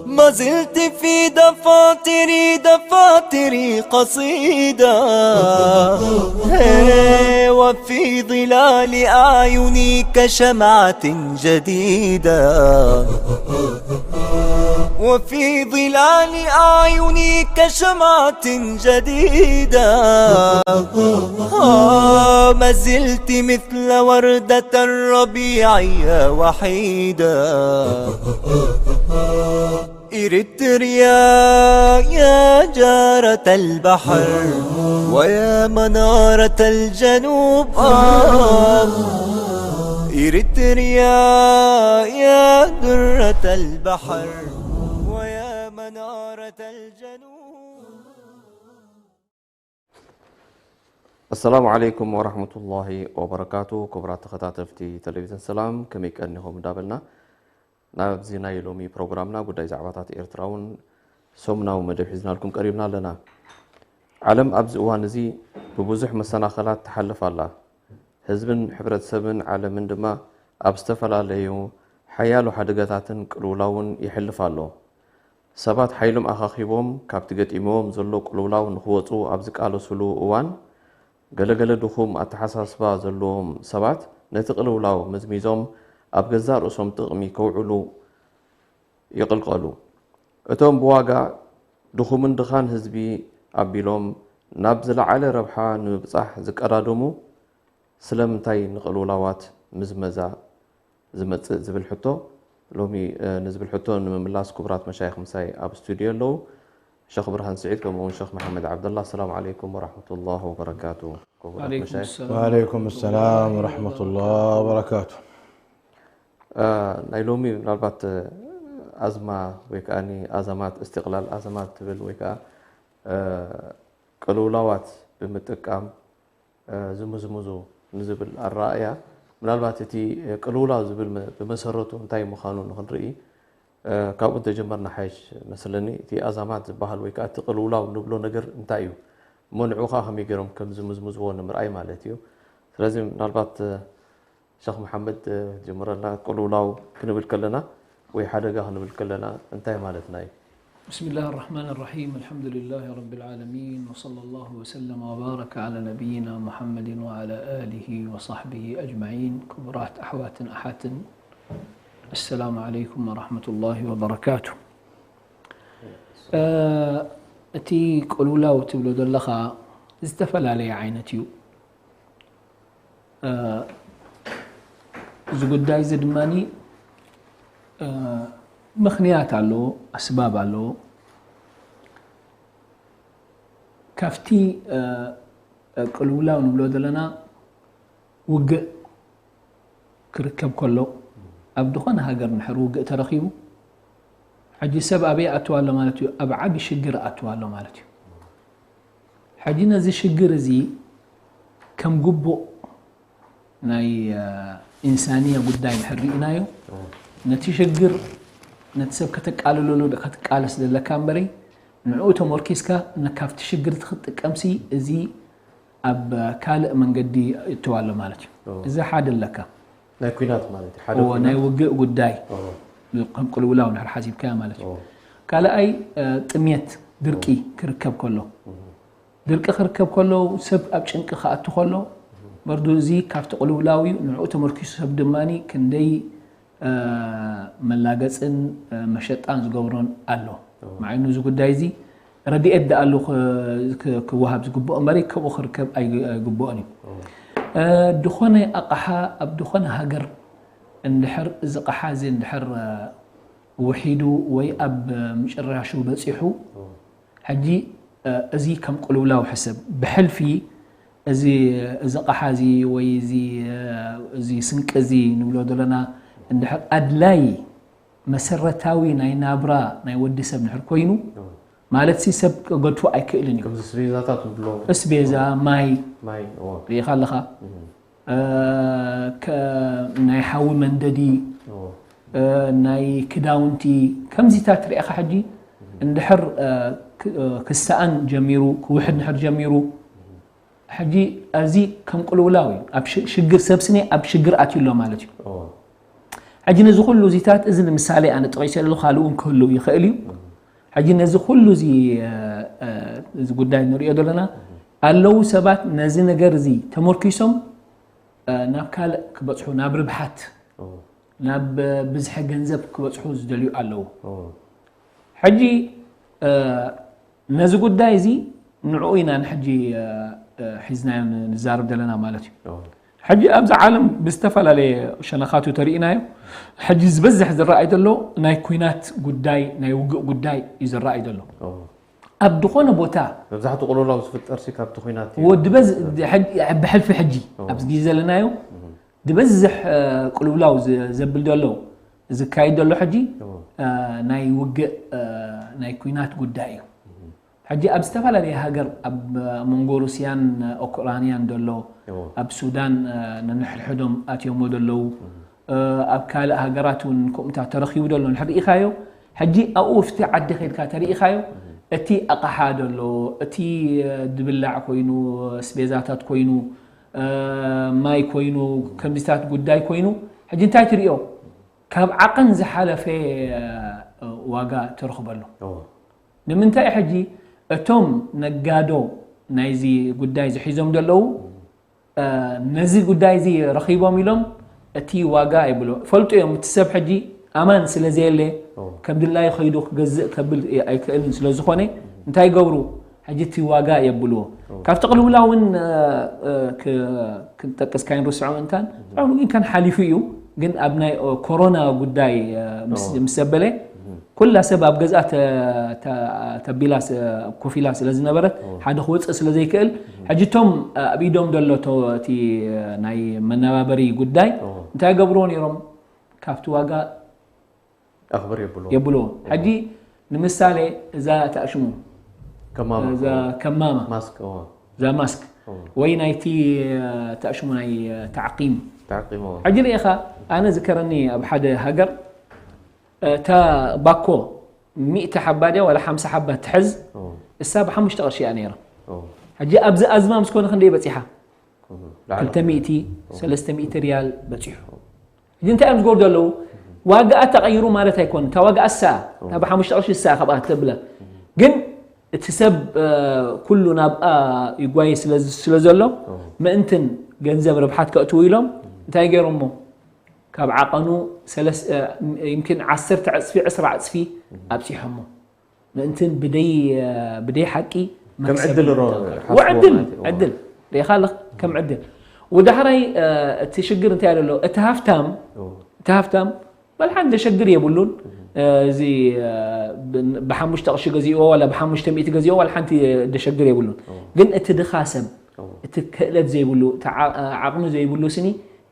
ما زلت في دفاتري، دفاتري قصيدة. هي، وفي ظلال أعيني كشمعة جديدة. وفي ظلال أعيني كشمعة جديدة. آه، ما زلت مثل وردة الربيع يا وحيدة. إريتريا يا جارة البحر ويا منارة الجنوب، آه. إريتريا يا درة البحر ويا منارة الجنوب. السلام عليكم ورحمة الله وبركاته. ክቡራት ተኸታተልቲ ቴሌቪዝን ሰላም፣ ከመይ ቀኒኹም እንዳበልና፣ ናብዚ ናይ ሎሚ ፕሮግራምና ጉዳይ ዛዕባታት ኤርትራ እውን ሰሙናዊ መደብ ሒዝናልኩም ቀሪብና ኣለና። ዓለም ኣብዚ እዋን እዚ ብብዙሕ መሰናኸላት ትሓልፍ ኣላ። ህዝብን ሕብረተሰብን ዓለምን ድማ ኣብ ዝተፈላለዩ ሓያሎ ሓደጋታትን ቅልውላውን ይሕልፍ ኣሎ። ሰባት ሓይሎም ኣኻኺቦም ካብቲ ገጢምዎም ዘሎ ቅልውላው ንኽወጹ ኣብ ዝቃለሱሉ እዋን፣ ገለገለ ድኹም ኣተሓሳስባ ዘለዎም ሰባት ነቲ ቅልውላው መዝሚዞም ኣብ ገዛእ ርእሶም ጥቕሚ ከውዕሉ ይቕልቀሉ። እቶም ብዋጋ ድኹምን ድኻን ህዝቢ ኣቢሎም ናብ ዝለዓለ ረብሓ ንምብጻሕ ዝቀዳደሙ ስለምንታይ ንቕልውላዋት ምዝመዛ ዝመጽእ ዝብል ሕቶ ሎሚ፣ እ፣ ንዝብል ሕቶ ንምምላስ ክቡራት መሻይኽ ምሳይ ኣብ ስቱድዮ ኣለዉ። ሸኽ ብርሃን ስዒድ ከምኡ እውን ሸኽ መሓመድ ዓብደላ። ሰላም ዓለይኩም ወራሕመቱላህ ወበረካቱ። ክቡራት ወዓለይኩም መሻይኽ። ሰላም ወዓለይኩም ሰላም ወራሕመቱላህ ወበረካቱ። እ፣ ናይ ሎሚ ምናልባት፣ እ፣ ኣዝማ ወይ ከኣ ኣዛማት እስትቕላል ኣዛማት ትብል ወይ ከኣ፣ እ፣ ቅልውላዋት ብምጥቃም፣ እ፣ ዝምዝምዙ ንዝብል ኣረኣእያ፣ ምናልባት እቲ ቅልውላው ዝብል መ-፣ ብመሰረቱ እንታይ ምዃኑ ንኽንርኢ፣ እ፣ ካብኡ እንተጀመርና ሓይሽ መስለኒ። እቲ ኣዛማት ዝበሃል ወይ ከኣ እቲ ቅልውላው ንብሎ ነገር እንታይ እዩ እሞ ንዕኡ ከኣ ከመይ ገይሮም ከም ዝምዝምዝዎ ንምርኣይ ማለት እዩ። ስለዚ ምናልባት፣ እ፣ ሸኽ መሓመድ፣ እ፣ ጀምረልና። ቅልውላው ክንብል ከለና ወይ ሓደጋ ክንብል ከለና እንታይ ማለትና እዩ? بسم الله الرحمن الرحيم. الحمد لله رب العالمين، وصلى الله وسلم وبارك على نبينا محمد وعلى آله وصحبه أجمعين. ክቡራት ኣሕዋትን ኣሓትን፣ السلام عليكم ورحمة الله وبركاته። እ፣ እቲ ቅልውላው ትብሎ ዘለኻ ዝተፈላለየ ዓይነት እዩ። እ፣ እዚ ጉዳይ እዚ ድማኒ፣ እ፣ ምኽንያት ኣለዎ፣ ኣስባብ ኣለዎ። ካብቲ፣ እ፣ ቅልውላው ንብሎ ዘለና ውግእ ክርከብ ከሎ፣ ኣብ ዝኾነ ሃገር እንድሕር ውግእ ተረኺቡ፣ ሕጂ ሰብ ኣበይ ኣትዋ ኣሎ ማለት እዩ? ኣብ ዓቢ ሽግር ኣትዋ ኣሎ ማለት እዩ። ሕጂ ነዚ ሽግር እዚ ከም ግቡእ ናይ፣ እ፣ ኢንሳንያ ጉዳይ እንድሕር ርኢናዮ፣ ነቲ ሽግር፣ ነቲ ሰብ ከተቃልለሉ፣ ክትቃለስ ዘለካ እምበረይ፣ ንዕኡ ተመርኪስካ ን-፣ ካብቲ ሽግር እቲ ክትጥቀምሲ፣ እዚ ኣብ ካልእ መንገዲ ይእትዋ ኣሎ ማለት እዩ። ኦ። እዚ ሓደ ኣለካ። ናይ ኲናት ማለት እዩ። ሓደ እዎ፣ ኲናት። ናይ ውግእ ጉዳይ ኦ። ከም ቅልውላው እንድሕር ሓሲብካዮ ማለት እዩ። ኦ። ካልኣይ፣ እ፣ ጥምየት፣ ድርቂ ኦ። ክርከብ ከሎ። እም። ድርቂ ክርከብ ከሎ፣ ሰብ ኣብ ጭንቂ ክኣቱ ከሎ፣ እም። በርዱ እዚ ካብቲ ቅልውላው እዩ። ንዕኡ ተመርኪሱ ሰብ ድማኒ ክንደይ እ፣ መላገጽን፣ እ፣ መሸጣን ዝገብሮን ኣሎ። ኦ። መዓይ እዚ ጉዳይ እዚ ረድኤት ደኣ ኣሎ ክ-፣ ክ-፣ ክወሃብ ዝግብኦ እምበሪ፣ ከምኡ ክርከብ ኣይ-፣ ኣይግብኦን እዩ። ኦ። እ፣ ድኾነ ኣቕሓ ኣብ ድኾነ ሃገር እንድሕር እዚ ኣቕሓ እዚ እንድሕር፣ እ፣ ውሒዱ ወይ ኣብ ምጭራሹ በጺሑ፣ ኦ። ሕጂ፣ እ፣ እዚ ከም ቅልውላው ሕሰብ። ብሕልፊ እዚ፣ እዚ ኣቕሓ እዚ ወይ እዚ፣ እ፣ እዚ ስንቂ እዚ ንብሎ ዘለና እንድሕር ኣድላይ መሰረታዊ ናይ ናብራ ናይ ወዲ ሰብ እንድሕር ኮይኑ፣ ኦ። ማለት ሲ ሰብ ክገድፎ ኣይክእልን እዩ። ከምዚ ስቤዛታት ንብሎ። እስቤዛ፣ ማይ፣ ማይ፣ ኦ። ርኢኻ ኣለኻ? እም። እ፣ ከ-፣ ናይ ሓዊ መንደዲ፣ ኦ። እ፣ ናይ ክዳውንቲ፣ ከምዚታት ርኢኻ ሕጂ፣ እም። እንድሕር ክሰኣን ጀሚሩ ክውሕድ እንድሕር ጀሚሩ ሕጂ እዚ ከም ቅልውላው እዩ። ኣብ ሽግር ሰብ ስኒ ኣብ ሽግር ኣትዩ ኣሎ ማለት እዩ። ሕጂ ነዚ ኩሉ እዚታት እዚ ንምሳሌ ኣነ ጠቒሰ ኣለኹ ካልእ እውን ክህሉ ይኽእል እዩ። ሕጂ ነዚ ኩሉ እዚ እዚ ጉዳይ ንሪኦ ዘለና ኣለዉ ሰባት ነዚ ነገር እዚ ተመርኪሶም ናብ ካልእ ክበፅሑ ናብ ርብሓት ናብ ብዝሒ ገንዘብ ክበፅሑ ዝደልዩ ኣለዉ። ሕጂ ነዚ ጉዳይ እዚ ንዕኡ ኢና ንሕጂ ሒዝናዮ ንዛረብ ዘለና ማለት እዩ። ሕጂ ኣብዚ ዓለም ብዝተፈላለየ ሸነኻቱ ተሪኢናዮ። ሕጂ ዝበዝሕ ዝረኣይ ዘሎ ናይ ኩናት ጉዳይ ናይ ውግእ ጉዳይ እዩ ዝረኣይ ዘሎ። ኣብ ዝኾነ ቦታ መብዛሕትኡ ቅልውላው ዝፍጠር ሲ ካብቲ ኩናት እዩ። ወዲ በዝ ብሕልፊ ሕጂ ኣብዚ ግዜ ዘለናዮ ዝበዝሕ ቅልውላው ዘብል ዘሎ ዝካየድ ዘሎ ሕጂ ናይ ውግእ ናይ ኩናት ጉዳይ እዩ። ሕጂ ኣብ ዝተፈላለየ ሃገር ኣብ መንጎ ሩስያን ኦክራንያን ዘሎ ኣብ ሱዳን ነንሕድሕዶም ኣትዮሞ ዘለዉ ኣብ ካልእ ሃገራት እውን ከምኡታት ተረኺቡ ዘሎ እንድሕር ርኢኻዮ ሕጂ ኣብኡ ኣብቲ ዓዲ ከድካ ተርኢኻዮ እቲ ኣቕሓ ዘሎ እቲ ድብላዕ ኮይኑ ስቤዛታት ኮይኑ ማይ ኮይኑ ከምዚታት ጉዳይ ኮይኑ ሕጂ እንታይ ትሪኦ ካብ ዓቐን ዝሓለፈ ዋጋ ትረኽበሉ። ንምንታይ ሕጂ እቶም ነጋዶ ናይዚ ጉዳይ ዝሒዞም ዘለዉ ነዚ ጉዳይ እዚ ረኺቦም ኢሎም እቲ ዋጋ የብሎ ፈልጡ እዮም። እቲ ሰብ ሕጂ ኣማን ስለ ዘየለ ከም ድላዩ ከይዱ ክገዝእ ከብል ኣይክእልን ስለ ዝኾነ እንታይ ይገብሩ ሕጂ እቲ ዋጋ የብልዎ። ካብቲ ቅልውላ እውን ክንጠቅስ ካይንርስዖ እንታን ግን ከን ሓሊፉ እዩ። ግን ኣብ ናይ ኮሮና ጉዳይ ምስ ዘበለ ኩላ ሰብ ኣብ ገዝኣ ተቢላ ኮፍ ኢላ ስለ ዝነበረት ሓደ ክወፅእ ስለ ዘይክእል ሕጂ እቶም ኣብ ኢዶም ዘሎ እቲ ናይ መነባበሪ ጉዳይ እንታይ ገብርዎ ነይሮም ካብቲ ዋጋ ኣኽብር የብሉ የብልዎ። ሕጂ ንምሳሌ እዛ ተኣሽሙ ከማማ እዛ ከማማ ማስክ እዋ እዛ ማስክ ወይ ናይቲ ተኣሽሙ ናይ ተዓቂም ተዓቂም እዋ ሕጂ ርኢኻ ኣነ ዝከረኒ ኣብ ሓደ ሃገር እታ ባኮ ሚእቲ ሓባ ድያ ዋላ ሓምሳ ሓባ ትሕዝ እዋ እሳ ብሓሙሽተ ቅርሺ እያ ነይራ። እዋ ሕጂ ኣብዚ ኣዝማም ዝኾነ ክንደይ በፂሓ? ክልተ ሚእቲ ሰለስተ ሚእቲ ሪያል በፂሑ። ሕጂ እንታይ እዮም ዝገብሩ ዘለዉ? ዋጋኣ ተቐይሩ ማለት ኣይኮነን። እታ ዋጋኣ እሳ እያ። እታ ብሓሙሽተ ቅርሺ እሳ እያ ካብኣ ተብላ። ግን እቲ ሰብ ኩሉ ናብኣ ይጓየ ስለ ዘሎ ምእንትን ገንዘብ ርብሓት ከእትዉ ኢሎም እንታይ ገይሮሞ? ካብ ዓቐኑ ይምኪን ዓሰርተ ዕፅፊ ዕስራ ዕፅፊ ኣብፂሖሞ። ምእንትን ብደይ ብደይ ሓቂ ከም ዕድል ሮ ወዕድል ዕድል ሪኢኻ ኣለኻ ከም ዕድል ወዳሕራይ እቲ ሽግር እንታይ ኣሎ እቲ ሃፍታም እቲ ሃፍታም በል ሓንቲ ደሸግር የብሉን። እዚ ብሓሙሽተ ቅርሺ ገዚእዎ ዋላ ብሓሙሽተ ሚእቲ ገዚእዎ ዋላ ሓንቲ ደሸግር የብሉን። ግን እቲ ድኻ ሰብ እቲ ክእለት ዘይብሉ ዓቕሚ ዘይብሉ ስኒ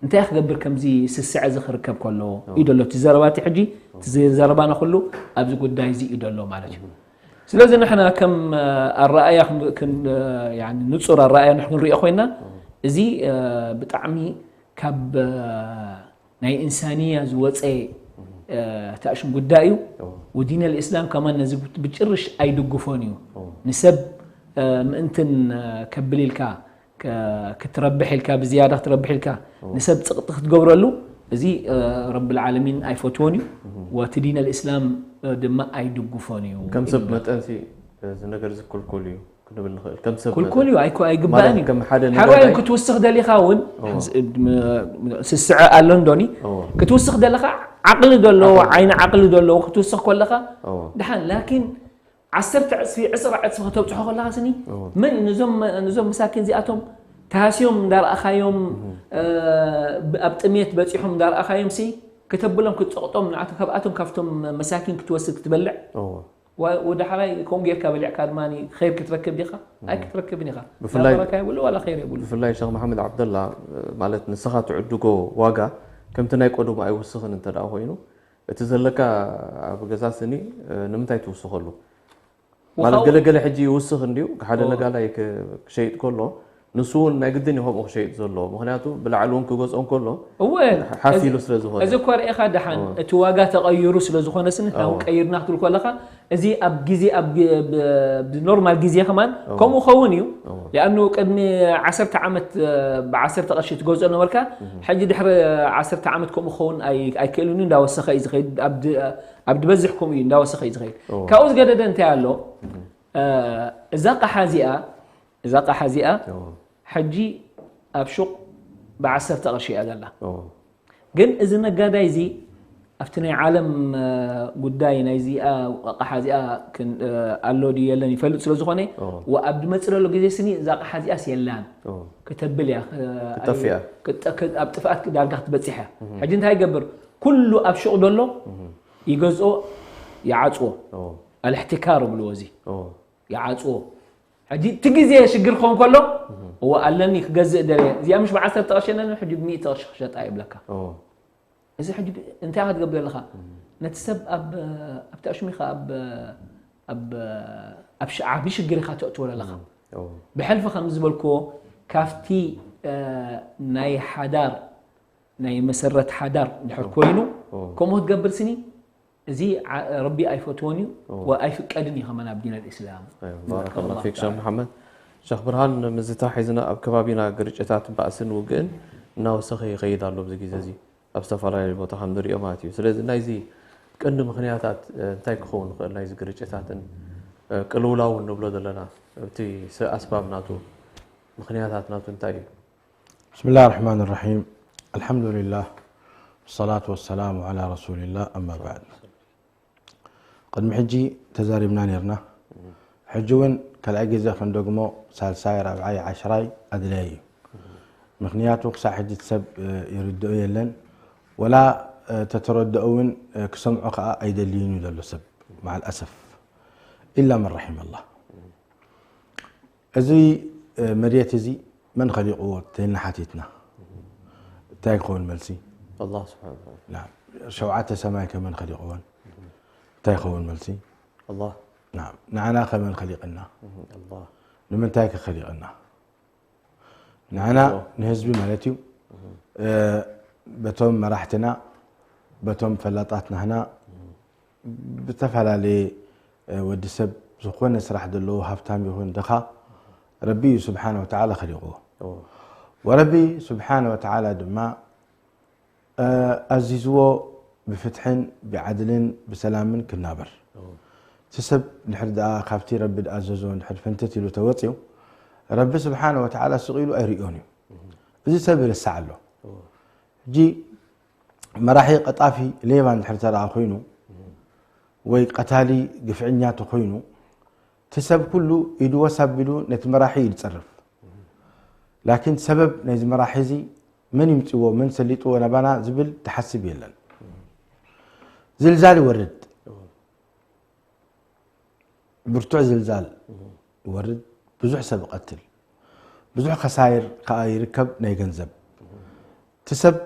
እንታይ ክገብር ከምዚ ስስዐ እዚ ክርከብ ከሎ እዩ ደሎ እቲ ዘረባ እቲ ሕጂ እቲ ዘረባና ኩሉ ኣብዚ ጉዳይ እዚ እዩ ደሎ ማለት እዩ። ስለዚ ንሕና ከም ኣረኣያ ንፁር ኣረኣያ ንክንሪኦ ኮይና እዚ ብጣዕሚ ካብ ናይ እንሳንያ ዝወፀ ተእሽም ጉዳይ እዩ። ወዲን ኣልእስላም ከማን ነዚ ብጭርሽ ኣይድግፎን እዩ። ንሰብ ምእንትን ከብል ኢልካ ክትረብሕ ኢልካ ብዝያዳ ክትረብሕ ኢልካ ንሰብ ፅቕጢ ክትገብረሉ እዚ ረብል ዓለሚን ኣይፈትዎን እዩ። ወቲ ዲን ኣልእስላም ድማ ኣይድግፎን እዩ። ከም ሰብ መጠን እዚ ነገር እዚ ክልኩል እዩ ክንብል ንኽእል። ከም ሰብ ክልኩል እዩ ኣይኮ ኣይግባእን ማለት እዩ። ከም ሓደ ሓራይ ነጋዳይ ክትውስኽ ደሊኻ እውን ስስዐ ኣሎ እንዶኒ ክትውስኽ ደለኻ ዓቕሊ ደለዎ ዓይኒ ዓቕሊ ደለዎ ክትውስኽ ከለኻ ድሓን ላኪን ዓሰርተ ዕፅፊ ዕስራ ዕፅፊ ከተብፅሖ ከለኻ ስኒ መን ነዞም ነዞም መሳኪን እዚኣቶም ተሃስዮም እንዳረኣኻዮም ኣብ ጥሜት በፂሖም እንዳረኣኻዮም ሲ ከተብሎም ክትፀቕጦም ንኣቶም ካብኣቶም ካብቶም መሳኪን ክትወስድ ክትበልዕ ወዳሕራይ ከምኡ ጌርካ በሊዕካ ድማ ኸይር ክትረክብ ዲኻ? ኣይክትረክብን ኢኻ። ብፍላይ- ላ በረካ የብሉ ዋላ ኸይር የብሉ። ብፍላይ ሸኽ መሓመድ ዓብደላ ማለት ንስኻ ትዕድጎ ዋጋ ከምቲ ናይ ቀደሙ ኣይውስኽን እንተ ደኣ ኮይኑ እቲ ዘለካ ኣብ ገዛ ስኒ ንምንታይ ትውስኸሉ? ማለት ገለገለ ሕጂ ይውስኽ እንድዩ ሓደ ነጋዳይ ክሸይጥ ከሎ ንሱ እውን ናይ ግድን እዩ ከምኡ ክሸይጥ ዘለዎ ምክንያቱ ብላዕሊ እውን ክገዝኦ እንከሎ እወ ሓፍ ኢሉ ስለ ዝኾነ እዚ እኮ ርኢኻ ደሓን እቲ ዋጋ ተቐይሩ ስለ ዝኾነ ስኒ ናብ ቀይርና ክትብል ከለኻ እዚ ኣብ ግዜ ኣብ ግ- ብ- ብኖርማል ግዜ ከማን ከምኡ ኸውን እዩ። ሊኣኑ ቅድሚ ዓሰርተ ዓመት ብዓሰርተ ቅርሺ ትገዝኦ ነበርካ፣ ሕጂ ድሕሪ ዓሰርተ ዓመት ከምኡ ክኸውን ኣይ- ኣይክእልን እዩ። እንዳወሰኸ እዩ ዝኸይድ። ኣብ ድ- ኣብ ድበዝሕ ከምኡ እዩ እንዳወሰኸ እዩ ዝኸይድ። ካብኡ ዝገደደ እንታይ ኣሎ? እዛ ቃሓ እዚኣ እዛ ቃሓ እዚኣ ሕጂ ኣብ ሹቕ ብዓሰርተ ቅርሺ እያ ዘላ። ግን እዚ ነጋዳይ እዚ ኣብቲ ናይ ዓለም ጉዳይ ናይዚኣ ኣቕሓ እዚኣ ኣሎ ድዩ የለን ይፈልጥ ስለ ዝኾነ፣ ኣብ ድመፅእ ዘሎ ግዜ ስኒ እዛ ኣቕሓ እዚኣስ የላን ክተብል እያ። ኣብ ጥፍኣት ዳርጋ ክትበፅሕ እያ። ሕጂ እንታይ ይገብር? ኩሉ ኣብ ሹቕ ዘሎ ይገዝኦ፣ ይዓፅዎ። ኣልሕትካር ብልዎ እዚ ይዓፅዎ። ሕጂ እቲ ግዜ ሽግር ክኸውን ከሎ እወ ኣለኒ ክገዝእ ደልየ፣ እዚኣ ምሽ ብዓሰርተ ቅርሺ ኣለኒ ሕጂ ብሚእቲ ቅርሺ ክሸጣ ይብለካ። እዚ ሕጂ እንታይ ክትገብር ኣለኻ? ነቲ ሰብ ኣብ ኣብቲ ኣሽሚኻ ኣብ ኣብ ኣብ ሽ- ዓቢ ሽግር ኢኻ ተእትወሉ ኣለኻ። ብሕልፊ ከም ዝበልክዎ ካብቲ ናይ ሓዳር ናይ መሰረት ሓዳር እንድሕር ኮይኑ ከምኡ ክትገብር ስኒ እዚ ዓ- ረቢ ኣይፈትዎን እዩ ወኣይፍቀድን እዩ ከማን ኣብ ዲን ኣልእስላም። ባረከላሁ ፊክ ሸኽ መሓመድ። ሸኽ ብርሃን፣ ምዝታ ሒዝና ኣብ ከባቢና ግርጭታት ባእስን ውግእን እናወሰኸ ይኸይድ ኣሎ ኣብዚ ግዜ እዚ ኣብ ዝተፈላለዩ ቦታ ከም ንሪኦ ማለት እዩ። ስለዚ ናይዚ ቀንዲ ምኽንያታት እንታይ ክኸውን ይኽእል? ናይዚ ግርጭታትን ቅልውላውን ንብሎ ዘለና እቲ ኣስባብ ናቱ ምኽንያታት ናቱ እንታይ እዩ? بسم الله الرحمن الرحيم. الحمد لله والصلاة والسلام على رسول الله أما بعد. ቅድሚ ሕጂ ተዛሪብና ነርና። ሕጂ እውን ካልኣይ ግዜ ክንደግሞ ሳልሳይ ራብዓይ ዓሽራይ ኣድላዪ እዩ። ምክንያቱ ክሳዕ ሕጂ ሰብ ይርድኦ የለን፣ ወላ ተተረድኦ እውን ክሰምዖ ከዓ ኣይደልይን እዩ ዘሎ ሰብ መዓል ኣሰፍ ኢላ መን ረሒመ ኣላህ። እዚ መሬት እዚ መን ኸሊቕዎ ተይልና ሓቲትና እንታይ ክኸውን መልሲ? ኣላህ ስብሓነ ወተዓላ። ናም። ሸውዓተ ሰማይ ከ መን ኸሊቕወን እንታይ ክኸውን መልሲ? ኣላህ። ናም። ንዓና ከ መን ኸሊቕና? ኣላህ። ንምንታይ ከ ኸሊቕና? ንዓና ንህዝቢ ማለት እዩ። በቶም መራሕትና በቶም ፈላጣት ናህና ብተፈላለየ ወዲ ሰብ ዝኾነ ስራሕ ዘለዎ ሃብታም ይኹን ድኻ ረቢ እዩ ስብሓነ ወተዓላ ኸሊቕዎ። ወረቢ ስብሓነ ወተዓላ ድማ ኣዚዝዎ ብፍትሕን ብዓድልን ብሰላምን ክናበር። እቲ ሰብ ድሕር ደኣ ካብቲ ረቢ ድኣዘዞ ድሕር ፍንትት ኢሉ ተወፅዩ ረቢ ስብሓነ ወተዓላ ስቕ ኢሉ ኣይርእዮን እዩ። እዚ ሰብ ይርሳዕ ኣሎ። ሕጂ መራሒ ቀጣፊ ሌባ እንድሕር ተረኣ ኮይኑ ወይ ቀታሊ ግፍዕኛ ተኮይኑ እቲ ሰብ ኩሉ ኢዱ ወስ ኣቢሉ ነቲ መራሒ እዩ ዝፀርፍ። ላኪን ሰበብ ናይዚ መራሒ እዚ መን ይምፅዎ መን ሰሊጥዎ ናባና ዝብል ትሓስብ የለን። ዝልዛል ይወርድ። ብርቱዕ ዝልዛል ይወርድ። ብዙሕ ሰብ ይቐትል። ብዙሕ ከሳይር ከዓ ይርከብ ናይ ገንዘብ። እቲ ሰብ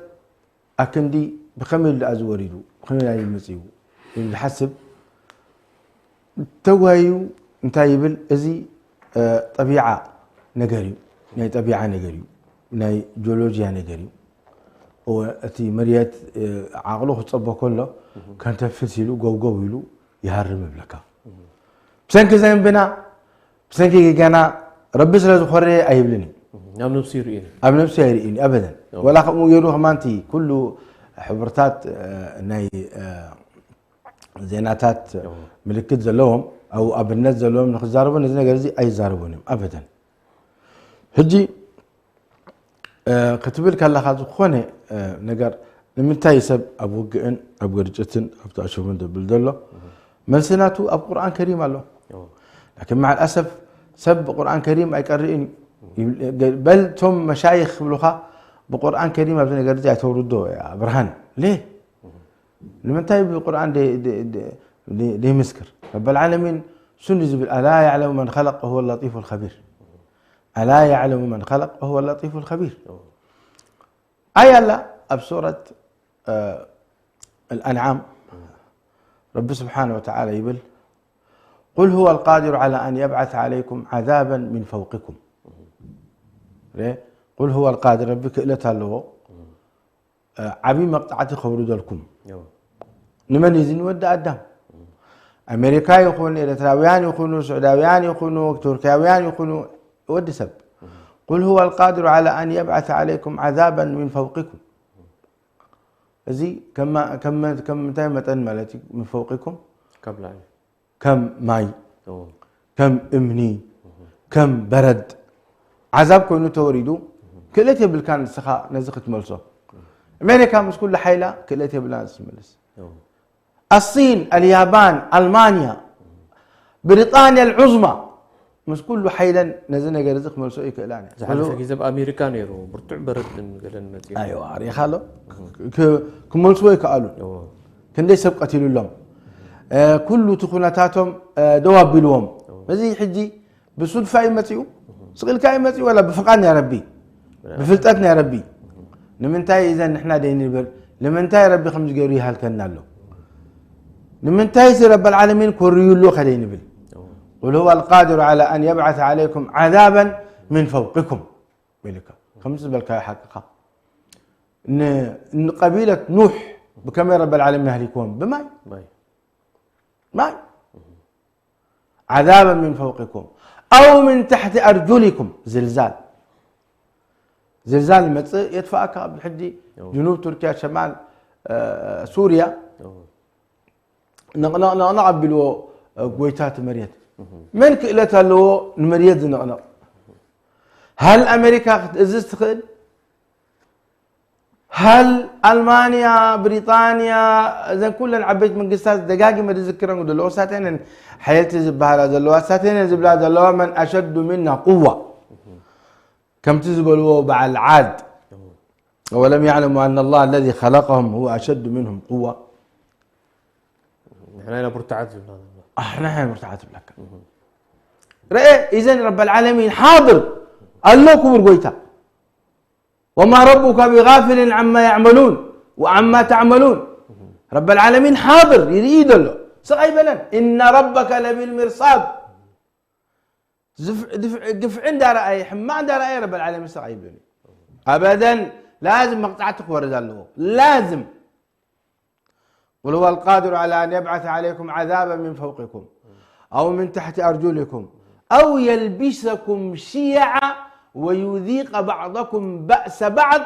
ኣክንዲ ብኸመይ ኢሉ ደኣ ዝወሪዱ ብኸመይ ኢሉ ይመፅዩ ኢሉ ዝሓስብ ተጓዩ እንታይ ይብል? እዚ ጠቢዓ ነገር እዩ፣ ናይ ጠቢዓ ነገር እዩ፣ ናይ ጂኦሎጂያ ነገር እዩ። እወ፣ እቲ መርየት ዓቕሉ ክፀቦ ከሎ ከንተፍስ ኢሉ ጎብጎብ ኢሉ ይሃርም ይብለካ። ብሰንኪ ዘንብና ብሰንኪ ጌጋና ረቢ ስለ ዝኾረየ ኣይብልን እዩ። ናብ ነብሱ ይርኢ እዩ። ኣብ ነብሱ ኣይርእን እዩ ኣበደን። ወላ ከምኡ ገይሩ ከማንቲ ኩሉ ሕብርታት ናይ ዜናታት ምልክት ዘለዎም ኣብኡ ኣብነት ዘለዎም ንክዛረቡ ነዚ ነገር እዚ ኣይዛረቡን እዮም ኣበደን። ሕጂ ክትብል ከለኻ ዝኾነ ነገር ንምንታይ ሰብ ኣብ ውግእን ኣብ ግርጭትን ኣብ ተኣሽሙን ዝብል ዘሎ መልሲ ናቱ ኣብ ቁርኣን ከሪም ኣሎ። ላኪን መዓል ኣሰፍ ሰብ ብቁርኣን ከሪም ኣይቀርእን እዩ። በል እቶም መሻይኽ ክብሉኻ ብቁርኣን ከሪም ኣብዚ ነገር እዚ ኣይተውርዶ ብርሃን ሌ ንምንታይ ብቁርኣን ደይምስክር? ረበል ዓለሚን ሱኒ ዝብል ኣላ ያዕለሙ መን ኸለቅ ወሁወ ለጢፉ ልኸቢር። ኣላ ያዕለሙ መን ኸለቅ ወሁወ ለጢፉ ልኸቢር። ኣያ ኣላ ኣብ ሱረት ኣልኣንዓም ረቢ ስብሓነ ወተዓላ ይብል ቁል ሁወ ልቃዲሩ ዓላ ኣን የብዓተ ዓለይኩም ዓዛበን ሚን ፈውቅኩም። ቁል ሁወ ልቃዲር ረቢ ክእለት ኣለዎ ዓብዪ መቕፃዕቲ ከውርደልኩም። ንመን እዩ እዚ? ንወዲ ኣዳም። ኣሜሪካ ይኹን፣ ኤርትራውያን ይኹኑ፣ ስዑዳውያን ይኹኑ፣ ቱርካውያን ይኹኑ፣ ወዲ ሰብ፣ قل هو القادر على أن يبعث عليكم عذابا من فوقكم። እዚ ከማ-፣ ከም፣ ከም እንታይ መጠን ማለት እዩ? من فوقكم؟ ካብ ላዕሊ። ከም ማይ፣ እዎ። ከም እምኒ፣ ከም በረድ ዓዛብ ኮይኑ ተወሪዱ፣ ክእለት የብልካን ንስኻ ነዚ ክትመልሶ። ኣሜሪካ ምስ ኩሉ ሓይላ ክእለት የብላን ንሱ ትመልስ። እዎ። الصين، اليابان، ألمانيا، بريطانيا العظمى، ምስ ኩሉ ሓይለን ነዚ ነገር እዚ ክመልሶ ይክእላን እየን። ዝሓለፈ ግዜ ኣብ ኣሜሪካ ነይሩ ብርቱዕ በረድን ገለን መፅኡ። ኣይዋ፣ ሪኢኻ ኣሎ። ክ-፣ ክመልስዎ ይከኣሉ። እዎ። ክንደይ ሰብ ቀቲሉሎም። እ፣ ኩሉ እቲ ኩነታቶም፣ እ፣ ደው ኣቢልዎም። እዚ ሕጂ ብሱድፋ እዩ መፂኡ። ስቕ ኢልካ እዩ መፂኡ፣ ዋላ ብፍቓድ ናይ ረቢ፣ ብፍልጠት ናይ ረቢ። ንምንታይ እዘን ንሕና ደይንብል? ንምንታይ ረቢ ከምዚ ገይሩ ይሃልከና ኣሎ? ንምንታይ እዚ ረብ ኣልዓለሚን ኮርዩ ኣሎ ከደይንብል? قل هو القادر على أن يبعث عليكم عذابا من فوقكم ኢልካ። ከምዚ ዝበልካዮ ሓቅኻ። ን-፣ ንቀቢለት ኑሕ ብከመይ ረብ ኣልዓለሚን ኣህሊክዎም? ብማይ። ማይ። ማይ። عذابا من فوقكم أو من تحت أرجلكم، ዝልዛል። ዝልዛል ይመፅእ የጥፍኣካ። ኣብ ሕጂ እዎ። ጅኑብ ቱርኪያ፣ ሸማል፣ እ፣ ሱርያ እዎ። ነቕነቕ ነቕነቕ ኣቢልዎ፣ እ፣ ጎይታ እቲ መሬት። መን ክእለት ኣለዎ ንመሬት ዝነቕነቕ? ሃል ኣሜሪካ ክትእዝዝ ትኽእል? ሃል ኣልማንያ፣ ብሪጣንያ፣ እዘን ኩለን ዓበይቲ መንግስታት ደጋጊመ ዝዝክረን ዘለኹ፣ እሳተን ሓየልቲ ዝበሃላ ዘለዋ፣ እሳተን ዝብላ ዘለዋ፣ من أشد منا قوة ከምቲ ዝበልዎ በዓል ዓድ، أولم يعلموا أن الله الذي خلقهم هو أشد منهم قوة። ንሕና ኢና ብርቱዓት ዝብላ ዘሎ። ኣሕና ኢና ብርቱዓት ዝብለካ። ረኤ፣ إذن رب العالمين حاضر ኣሎ፣ ክቡር ጎይታ። وما ربك بغافل عما يعملون وعما تعملون. رب العالمين حاضر، ይርኢ ዘሎ። ስቕ ኣይበለን። إن ربك لبالمرصاد። ዝፍ-፣ ድፍ-፣ ግፍዒ እንዳረኣየ፣ ሕማቕ እንዳረኣየ ረብ ኣልዓለሚን ስቕ ኣይብልን እዩ። ኣበደን። ላዝም መቕጻዕቲ ክወርድ ኣለዎ። ላዝም። قل هو القادر على أن يبعث عليكم عذابا من فوقكم أو من تحت أرجلكم أو يلبسكم شيعا ويذيق بعضكم بأس بعض.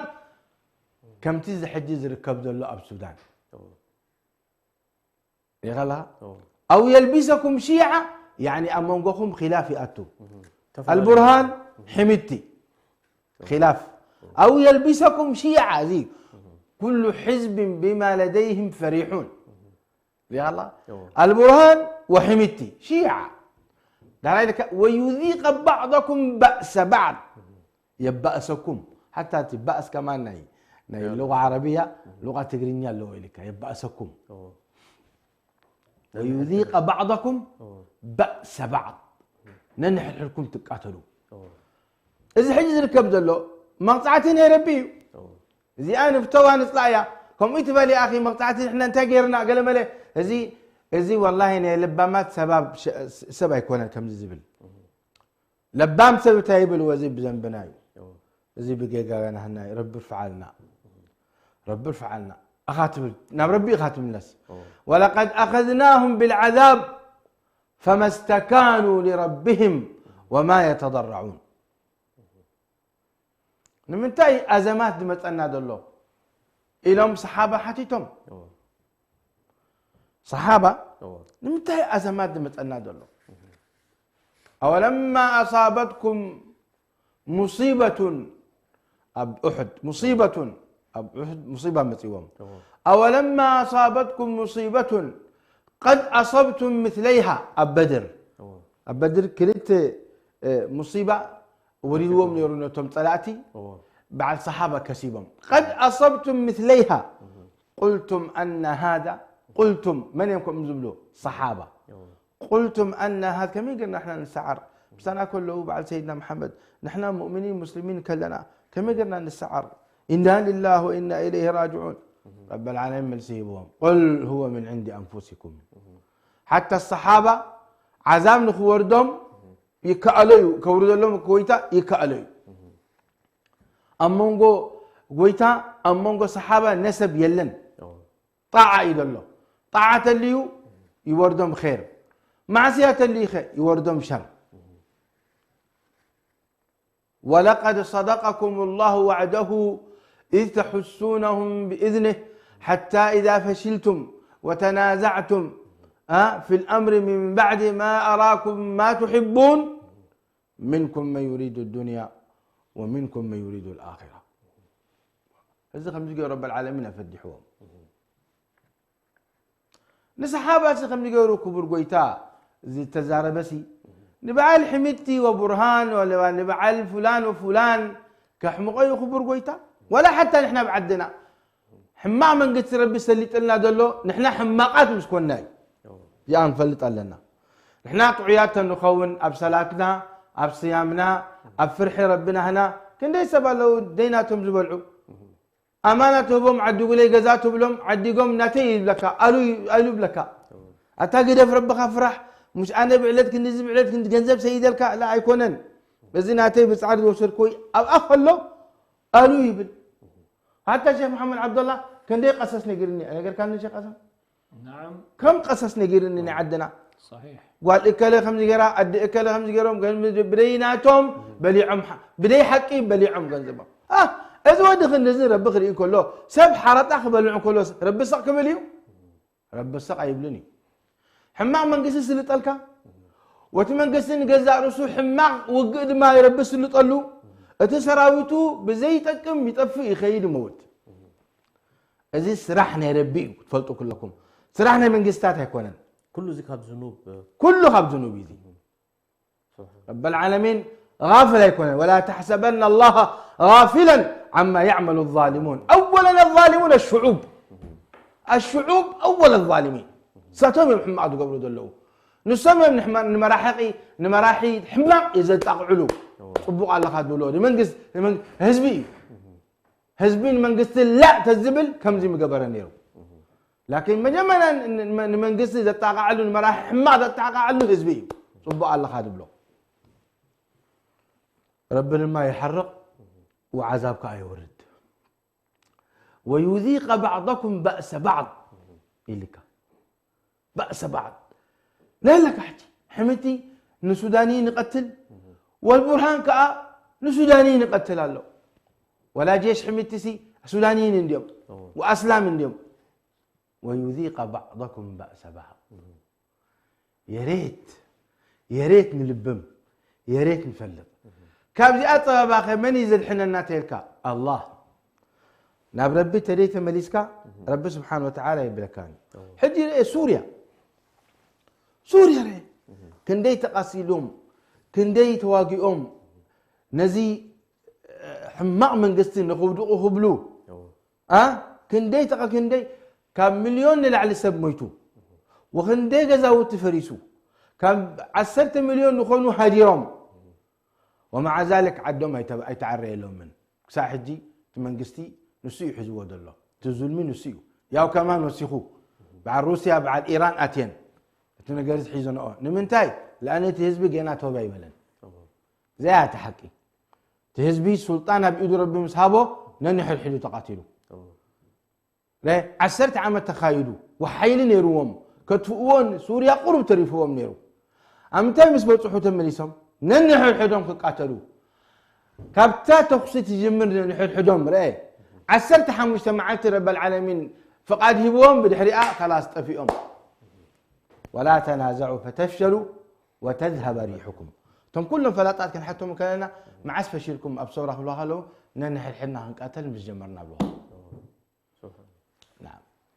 ከምቲ እዚ ሕጂ ዝርከብ ዘሎ ኣብ ሱዳን። ይኸላ? እዎ። أو يلبسكم شيعا، يعني ኣብ መንጎኹም ኺላፍ ይኣቱ። ተፈላለዩ። ኣልቡርሃን ሕሚቲ ኺላፍ። أو يلبسكم شيعا، እዚ ኩሉ ሕዝብን ቢማ ለደይህም ፈሪሑን። ሪኣላ? እዎ። ኣልቡርሃን ወሕሚቲ ሽዓ። ዳራይ ልካ፣ ويذيق بعضكم بأس بعض። የባእሰኩም። ሓታ እቲ ባእስ ከማን ናይ፣ ናይ ሉጋ ዓረብያ፣ ሉጋ ትግርኛ ኣለዎ ኢልካ፣ የባእሰኩም። እዎ። ويذيق بعضكم بأس بعض። ነንሕድሕድኩም ትቃተሉ። እዎ። እዚ ሕጂ ዝርከብ ዘሎ መቕጻዕቲ ናይ ረቢ እዩ። እዎ። እዚኣ ንፍተዋ ንጽላእያ። ከምኡ ትበል ኣኺ፣ መቕጻዕቲ ንሕና እንታይ ገይርና? ገለ መለ። እዚ፣ እዚ ወላሂ ናይ ለባማት ሰባብ ሸ-፣ ሰብ ኣይኮነን ከምዚ ዝብል። ለባም ሰብ እንታይ ይብል? ወዚ ብዘንብና እዩ። እዚ ብጌጋና ህና እዩ። ረቢ ርፍዓልና። ረቢ ርፍዓልና። ኣኻ ትብል፣ ናብ ረቢ ኢኻ ትምለስ። ولقد أخذناهم بالعذاب فما استكانوا لربهم وما يتضرعون። ንምንታይ ኣዘማት ዝመጸና ዘሎ? ኢሎም ሰሓባ ሓቲቶም። እዎ። ሰሓባ እዎ። ንምንታይ ኣዘማት ዝመጸና ዘሎ? أولما أصابتكم مصيبة ኣብ أحد، مصيبة ኣብ أحد ሙሲባ መጺዎም። እዎ። أولما أصابتكم مصيبة قد أصبتم مثليها ኣብ በድር። እዎ። ኣብ በድር ክልተ፣ እ፣ ሙሲባ ወሪድዎም ነይሩ ነቶም ጸላእቲ። እዎ። በዓል ሰሓባ ከሲቦም። قد أصبتم مثليها قلتم أنى هذا قلتم መን እዮም ከምኡ ዝብሉ? ሰሓባ። እዎ። قلتم أنى هذا ከመይ ጌርና ንሕና ንሰዓር? ምሳና ከለዉ በዓል ሰይድና መሓመድ፣ ንሕና ሙእሚኒን ሙስሊሚን ከለና ከመይ ጌርና ንሰዓር? إنا لله وإنا إليه راجعون። ረበል ዓለሚን መልሲ ሂብዎም። قل هو من عند أنفسكم። ሓታ ሰሓባ ዓዛብ ንኽወርዶም ይከኣሎ እዩ፣ ከውርደሎም ጎይታ ይከኣሎ እዩ። ኣብ መንጎ ጎይታ፣ ኣብ መንጎ ሰሓባ ነሰብ የለን። እዎ። ጣዓ እዩ ዘሎ። ጣዓ ተልዩ ይወርዶም ኸይር። ማዕስያ ተልዩ ኸ ይወርዶም ሸር። ولقد صدقكم الله وعده إذ تحسونهم بإذنه حتى إذا فشلتم وتنازعتم، آه، في الأمر من بعد ما أراكم ما تحبون منكم من يريد الدنيا ومنكم من يريد الآخرة. እዚ ከምዚ ገይሩ ረብ ዓለሚን ኣፈዲሕዎም። ንሰሓባሲ ከምዚ ገይሩ ክቡር ጎይታ ዝተዛረበሲ ንበዓል ሕሚድቲ ወቡርሃን ወለባ ንበዓል ፍላን ወፍላን ከሕምቆ እዩ ክቡር ጎይታ። ወላ ሓታ ንሕና ብዓድና ሕማቕ መንግስቲ ረቢ ሰሊጥልና ዘሎ ንሕና ሕማቓት ምስ ኮንና እዩ። እዚኣ ክንፈልጥ ኣለና። ንሕና ጥዑያት ተንኸውን ኣብ ሰላትና፣ ኣብ ስያምና፣ ኣብ ፍርሒ ረቢ ናህና፣ ክንደይ ሰብ ኣለዉ ደይናቶም ዝበልዑ። ኣማና ትህቦም ዓዲጉለይ ገዛ ትብሎም፣ ዓዲጎም ናተይ ይብለካ፣ ኣሉ፣ ኣሉ ይብለካ። ኣታ ግደፍ ረብኻ ፍራሕ፣ ሙሽ ኣነ ብዕለት ክንድዚ ብዕለት ክንዲ ገንዘብ ሰይደልካ፣ ላ ኣይኮነን። በዚ ናተይ ብጻዕሪ ዝወሰድኮ ኣብኣ ከሎ ኣሉ ይብል። ሓታ ሸኽ መሓመድ ዓብደላ ክንደይ ቀሰስ ነጊርኒ፣ ነገርካኒ ሸኽ ቀሰስ? نعم ከም ቀሰስ ነጊርኒ ናይ ዓድና صحيح ጓል እከለ ከምዚ ገይራ ኣዲ እከለ ከምዚ ገይሮም ግን ብደይናቶም በሊዖም ሓ- ብደይ ሓቂ በሊዖም ገንዘቦም። አ፣ እዚ ወዲ ክንድዚ ረቢ ክርኢ ከሎ ሰብ ሓረጣ ክበልዑ ከሎ ረቢ ስቕ ክብል እዩ? ረቢ ስቕ ኣይብልን እዩ። ሕማቕ መንግስቲ ስልጠልካ፣ ወቲ መንግስቲ ንገዛእ ርእሱ ሕማቕ ውግእ ድማ ረቢ ስልጠሉ። እቲ ሰራዊቱ ብዘይጠቅም ይጠፍእ ይኸይድ ይመውት። እዚ ስራሕ ናይ ረቢ እዩ ክትፈልጡ ኩለኩም። ስራሕ ናይ መንግስታት ኣይኮነን። ኩሉ እዚ ካብ ዝኑብ ኩሉ ካብ ዝኑብ እዩ። ረብ ዓለሚን غافل ኣይኮነን። ولا تحسبن الله غافلا عما يعمل الظالمون أولا الظالمون الشعوب الشعوب أولا الظالمين ንሳቶም እዮም ሕማቕ ዝገብሩ ዘለዉ። ንሶም እዮም ንሕማ- ንመራሕቂ ንመራሒ ሕማቕ እዩ ዘጣቕዕሉ። ጽቡቕ ኣለኻ ዝብሎ ንመንግስት ንመን- ህዝቢ እዩ። ህዝቢ ንመንግስቲ ላእ ተዝብል ከምዚ ምገበረ ነይሩ። ላኪን መጀመርያ ን- ን- ንመንግስቲ ዘጣቃዕሉ ንመራሒ ሕማቕ ዘጣቃዕሉ ህዝቢ እዩ። ጽቡቕ ኣለኻ ዝብሎ ረቢ ድማ ይሓርቕ ወዓዛብ ከዓ ይወርድ። ويذيق بعضكم بأس بعض ኢልካ بأس بعض ናይለካ ሕጂ ሕምቲ ንሱዳኒ ንቀትል ወልቡርሃን ከዓ ንሱዳኒ ንቀትል ኣሎ። ወላ ጄሽ ሕምቲ ሲ ሱዳንይን እንዲዮም ወኣስላም እንዲዮም። ويذيق بعضكم بأس بعض የሬት የሬት ንልብም የሬት ንፈልጥ። ካብዚኣ ፀበባ ከ መን እዩ ዘድሕነና ተልካ? ኣላህ። ናብ ረቢ ተደይ ተመሊስካ ረቢ ስብሓን ወተዓላ የብለካን። ሕጂ ርኤ ሱርያ ሱርያ ርኤ ክንደይ ተቃሲሎም ክንደይ ተዋጊኦም ነዚ ሕማቕ መንግስቲ ንክውድቑ ክብሉ ኣ ክንደይ ተቐ ክንደይ ካብ ሚልዮን ንላዕሊ ሰብ ሞይቱ ወክንደይ ገዛውቲ ፈሪሱ ካብ ዓሰርተ ሚልዮን ዝኾኑ ሃዲሮም ወመዓ ዛሊክ ዓዶም ኣይተ- ኣይተዓረየሎምን። ክሳዕ ሕጂ እቲ መንግስቲ ንሱ እዩ ሒዝዎ ዘሎ። እቲ ዙልሚ ንሱ እዩ። ያው ከማን ወሲኹ በዓል ሩስያ በዓል ኢራን ኣትየን እቲ ነገር እዚ ሒዘንኦ ንምንታይ? ለኣነ እቲ ህዝቢ ገና ተውባ ኣይበለን። እዚኣ እያ እቲ ሓቂ። እቲ ህዝቢ ሱልጣን ኣብ ኢዱ ረቢ ምስ ሃቦ ነንሕድሕዱ ተቃቲሉ። ረ- ዓሰርተ ዓመት ተኻይዱ ወሓይሊ ነይርዎም ከጥፍእዎ ሱርያ ቁሩብ ተሪፍዎም ነይሩ። ኣብ ምንታይ ምስ በፅሑ ተመሊሶም ነንሕድሕዶም ክቃተሉ። ካብታ ተኩሲ ትጅምር ነንሕድሕዶም ርአ ዓሰርተ ሓሙሽተ መዓልቲ ረበል ዓለሚን ፍቓድ ሂብዎም ብድሕሪኣ ካላስ ጠፊኦም። ولا تنازعوا فتفشلوا وتذهب ريحكم እቶም ኩሎም ፈላጣት ክንሓቶም ከለና መዓስ ፈሽልኩም ኣብ ሰውራ ክብሉ ከለዉ ነንሕድሕድና ክንቃተል ምስ ጀመርና ብልዋ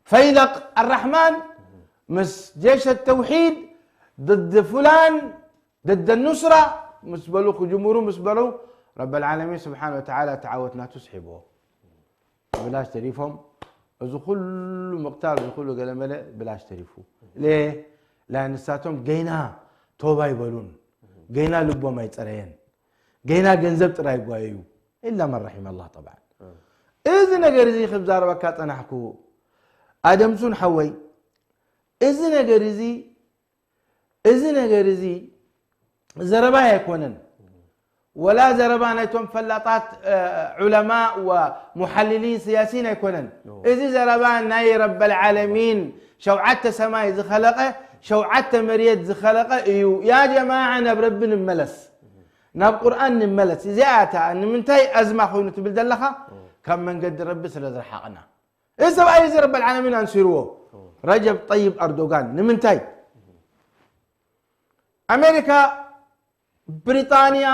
ፈይለቅ ኣራሕማን ምስ ጀሽ ተውሒድ ضد فلان ضد النصرة ምስ በሉ ክጅምሩ ምስ በሉ ረብ العالمين سبحانه وتعالى ተዓወት ናቱ ስሒብዎ። ብላሽ ተሪፎም። እዚ ኩሉ ምቕታል እዚ ኩሉ ገለመለ ብላሽ ተሪፉ። ለ ላ ንሳቶም ገይና ቶባ ኣይበሉን፣ ገይና ልቦም ኣይፀረየን፣ ገይና ገንዘብ ጥራይ ይጓየዩ። إلا من رحم الله طبعا። እዚ ነገር እዚ ክዛረበካ ፀናሕኩ ኣደምሱን ሓወይ፣ እዚ ነገር እዚ እዚ ነገር እዚ ዘረባይ ኣይኮነን ወላ ዘረባ ናይቶም ፈላጣት ዑለማ ወሙሓልሊን ስያሲን ኣይኮነን። እዚ ዘረባ ናይ ረበል ዓለሚን ሸውዓተ ሰማይ ዝኸለቐ ሸውዓተ መሬት ዝኸለቐ እዩ። ያ ጀማዓ ናብ ረቢ ንመለስ፣ ናብ ቁርኣን ንመለስ። እዚኣታ ንምንታይ ኣዝማ ኮይኑ ትብል ዘለኻ? ካብ መንገዲ ረቢ ስለ ዝረሓቕና። እዚ ሰብኣይ እዚ ረቢ ዓለሚን ኣንሲርዎ። ረጀብ ጠይብ ኣርዶጋን ንምንታይ? ኣሜሪካ፣ ብሪጣንያ፣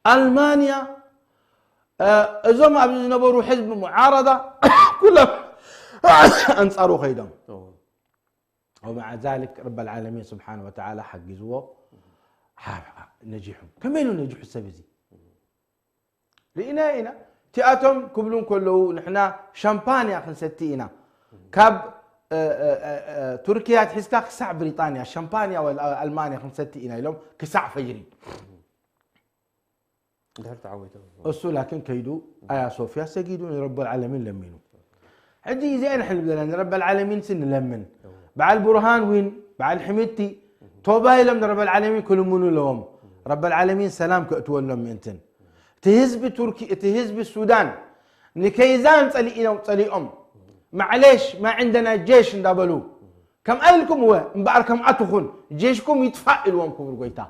ኣልማንያ፣ እዞም ኣብዚ ዝነበሩ ሕዝቢ ሙዓረዳ ኩሎም ኣንጻሩ ከይዶም። ወመዓ ዛሊክ ረበል ዓለሚን ስብሓን ወተዓላ ሓጊዝዎ፣ ሓ- ነጂሑ። ከመይ ኢሉ ነጂሑ ሰብ እዚ? ርኢና ኢና። እቲኣቶም ክብሉ እንከለዉ ንሕና ሻምፓንያ ክንሰቲ ኢና፣ ካብ እ፣ እ፣ እ፣ እ፣ ቱርኪያ ትሒዝካ ክሳዕ ብሪጣንያ ሻምፓንያ ወይ ኣልማንያ ክንሰቲ ኢና ኢሎም ክሳዕ ፈጅሪ። ድሕር ተዓዊቶም እሱ ላኪን ከይዱ ኣያ ሶፍያ ሰጊዱ ንረበል ዓለሚን ለሚኑ። ሕጂ እዚኣ ንሕልብ ዘለና ንረበል ዓለሚን ሲ ንለምን። በዓል ቡርሃን ዊን በዓል ሕሚድቲ ቶባ ኢሎም ንረበል ዓለሚን ክልምኑ ኣለዎም። ረበል ዓለሚን ሰላም ከእትወሎም ምእንትን እቲ ህዝቢ ቱርኪ እቲ ህዝቢ ሱዳን ንከይዛን ጸሊኢሎም ጸሊኦም ማዕሌሽ ማ ዕንደና ጄሽ እንዳበሉ ከምኣ ኢልኩም እወ እምበኣር ከምኣ ትኹን ጄሽኩም ይጥፋእ ኢልዎም ክቡር ጎይታ።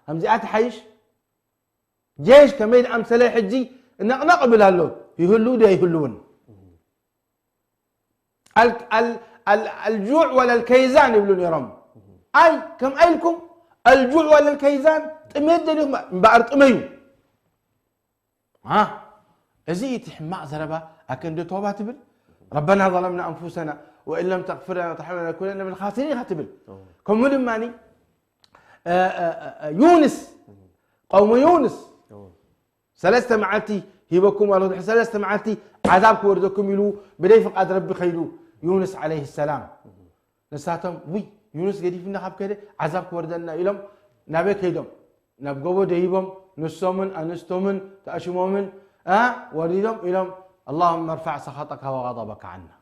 ከምዚኣ ትሓይሽ ጄሽ ከመይ ዝኣምሰለ ሕጂ ነቕነቕ እብል ኣሎ። ይህሉ ዶ ኣይህልውን? الجوع ولا الكيزان ይብሉ ነይሮም። ኣይ ከምኣ ኢልኩም الجوع ولا الكيزان ጥሜት ደልዩም እምበኣር ጥመዩ። እዚ እቲ ሕማቕ ዘረባ ኣከንዲ ቶባ ትብል ربنا ظلمنا أنفسنا وإن لم تغفر لنا وترحمنا لنكونن من الخاسرين ኢኻ ትብል። ከምኡ ድማ ዩንስ ቀውሙ ዩንስ ሰለስተ መዓልቲ ሂበኩም ኣሎ ድሕሪ ሰለስተ መዓልቲ ዓዛብ ክወርደኩም ኢሉ ብደይ ፍቃድ ረቢ ከይዱ ዩንስ ዓለይህ ሰላም ንሳቶም ውይ ዩንስ ገዲፍና ካብ ከደ ዓዛብ ክወርደና ኢሎም ናበይ ከይዶም ናብ ጎቦ ደይቦም ንሶምን ኣንስቶምን ተኣሽሞምን እ ወሪዶም ኢሎም اللهم ارفع سخطك وغضبك عنا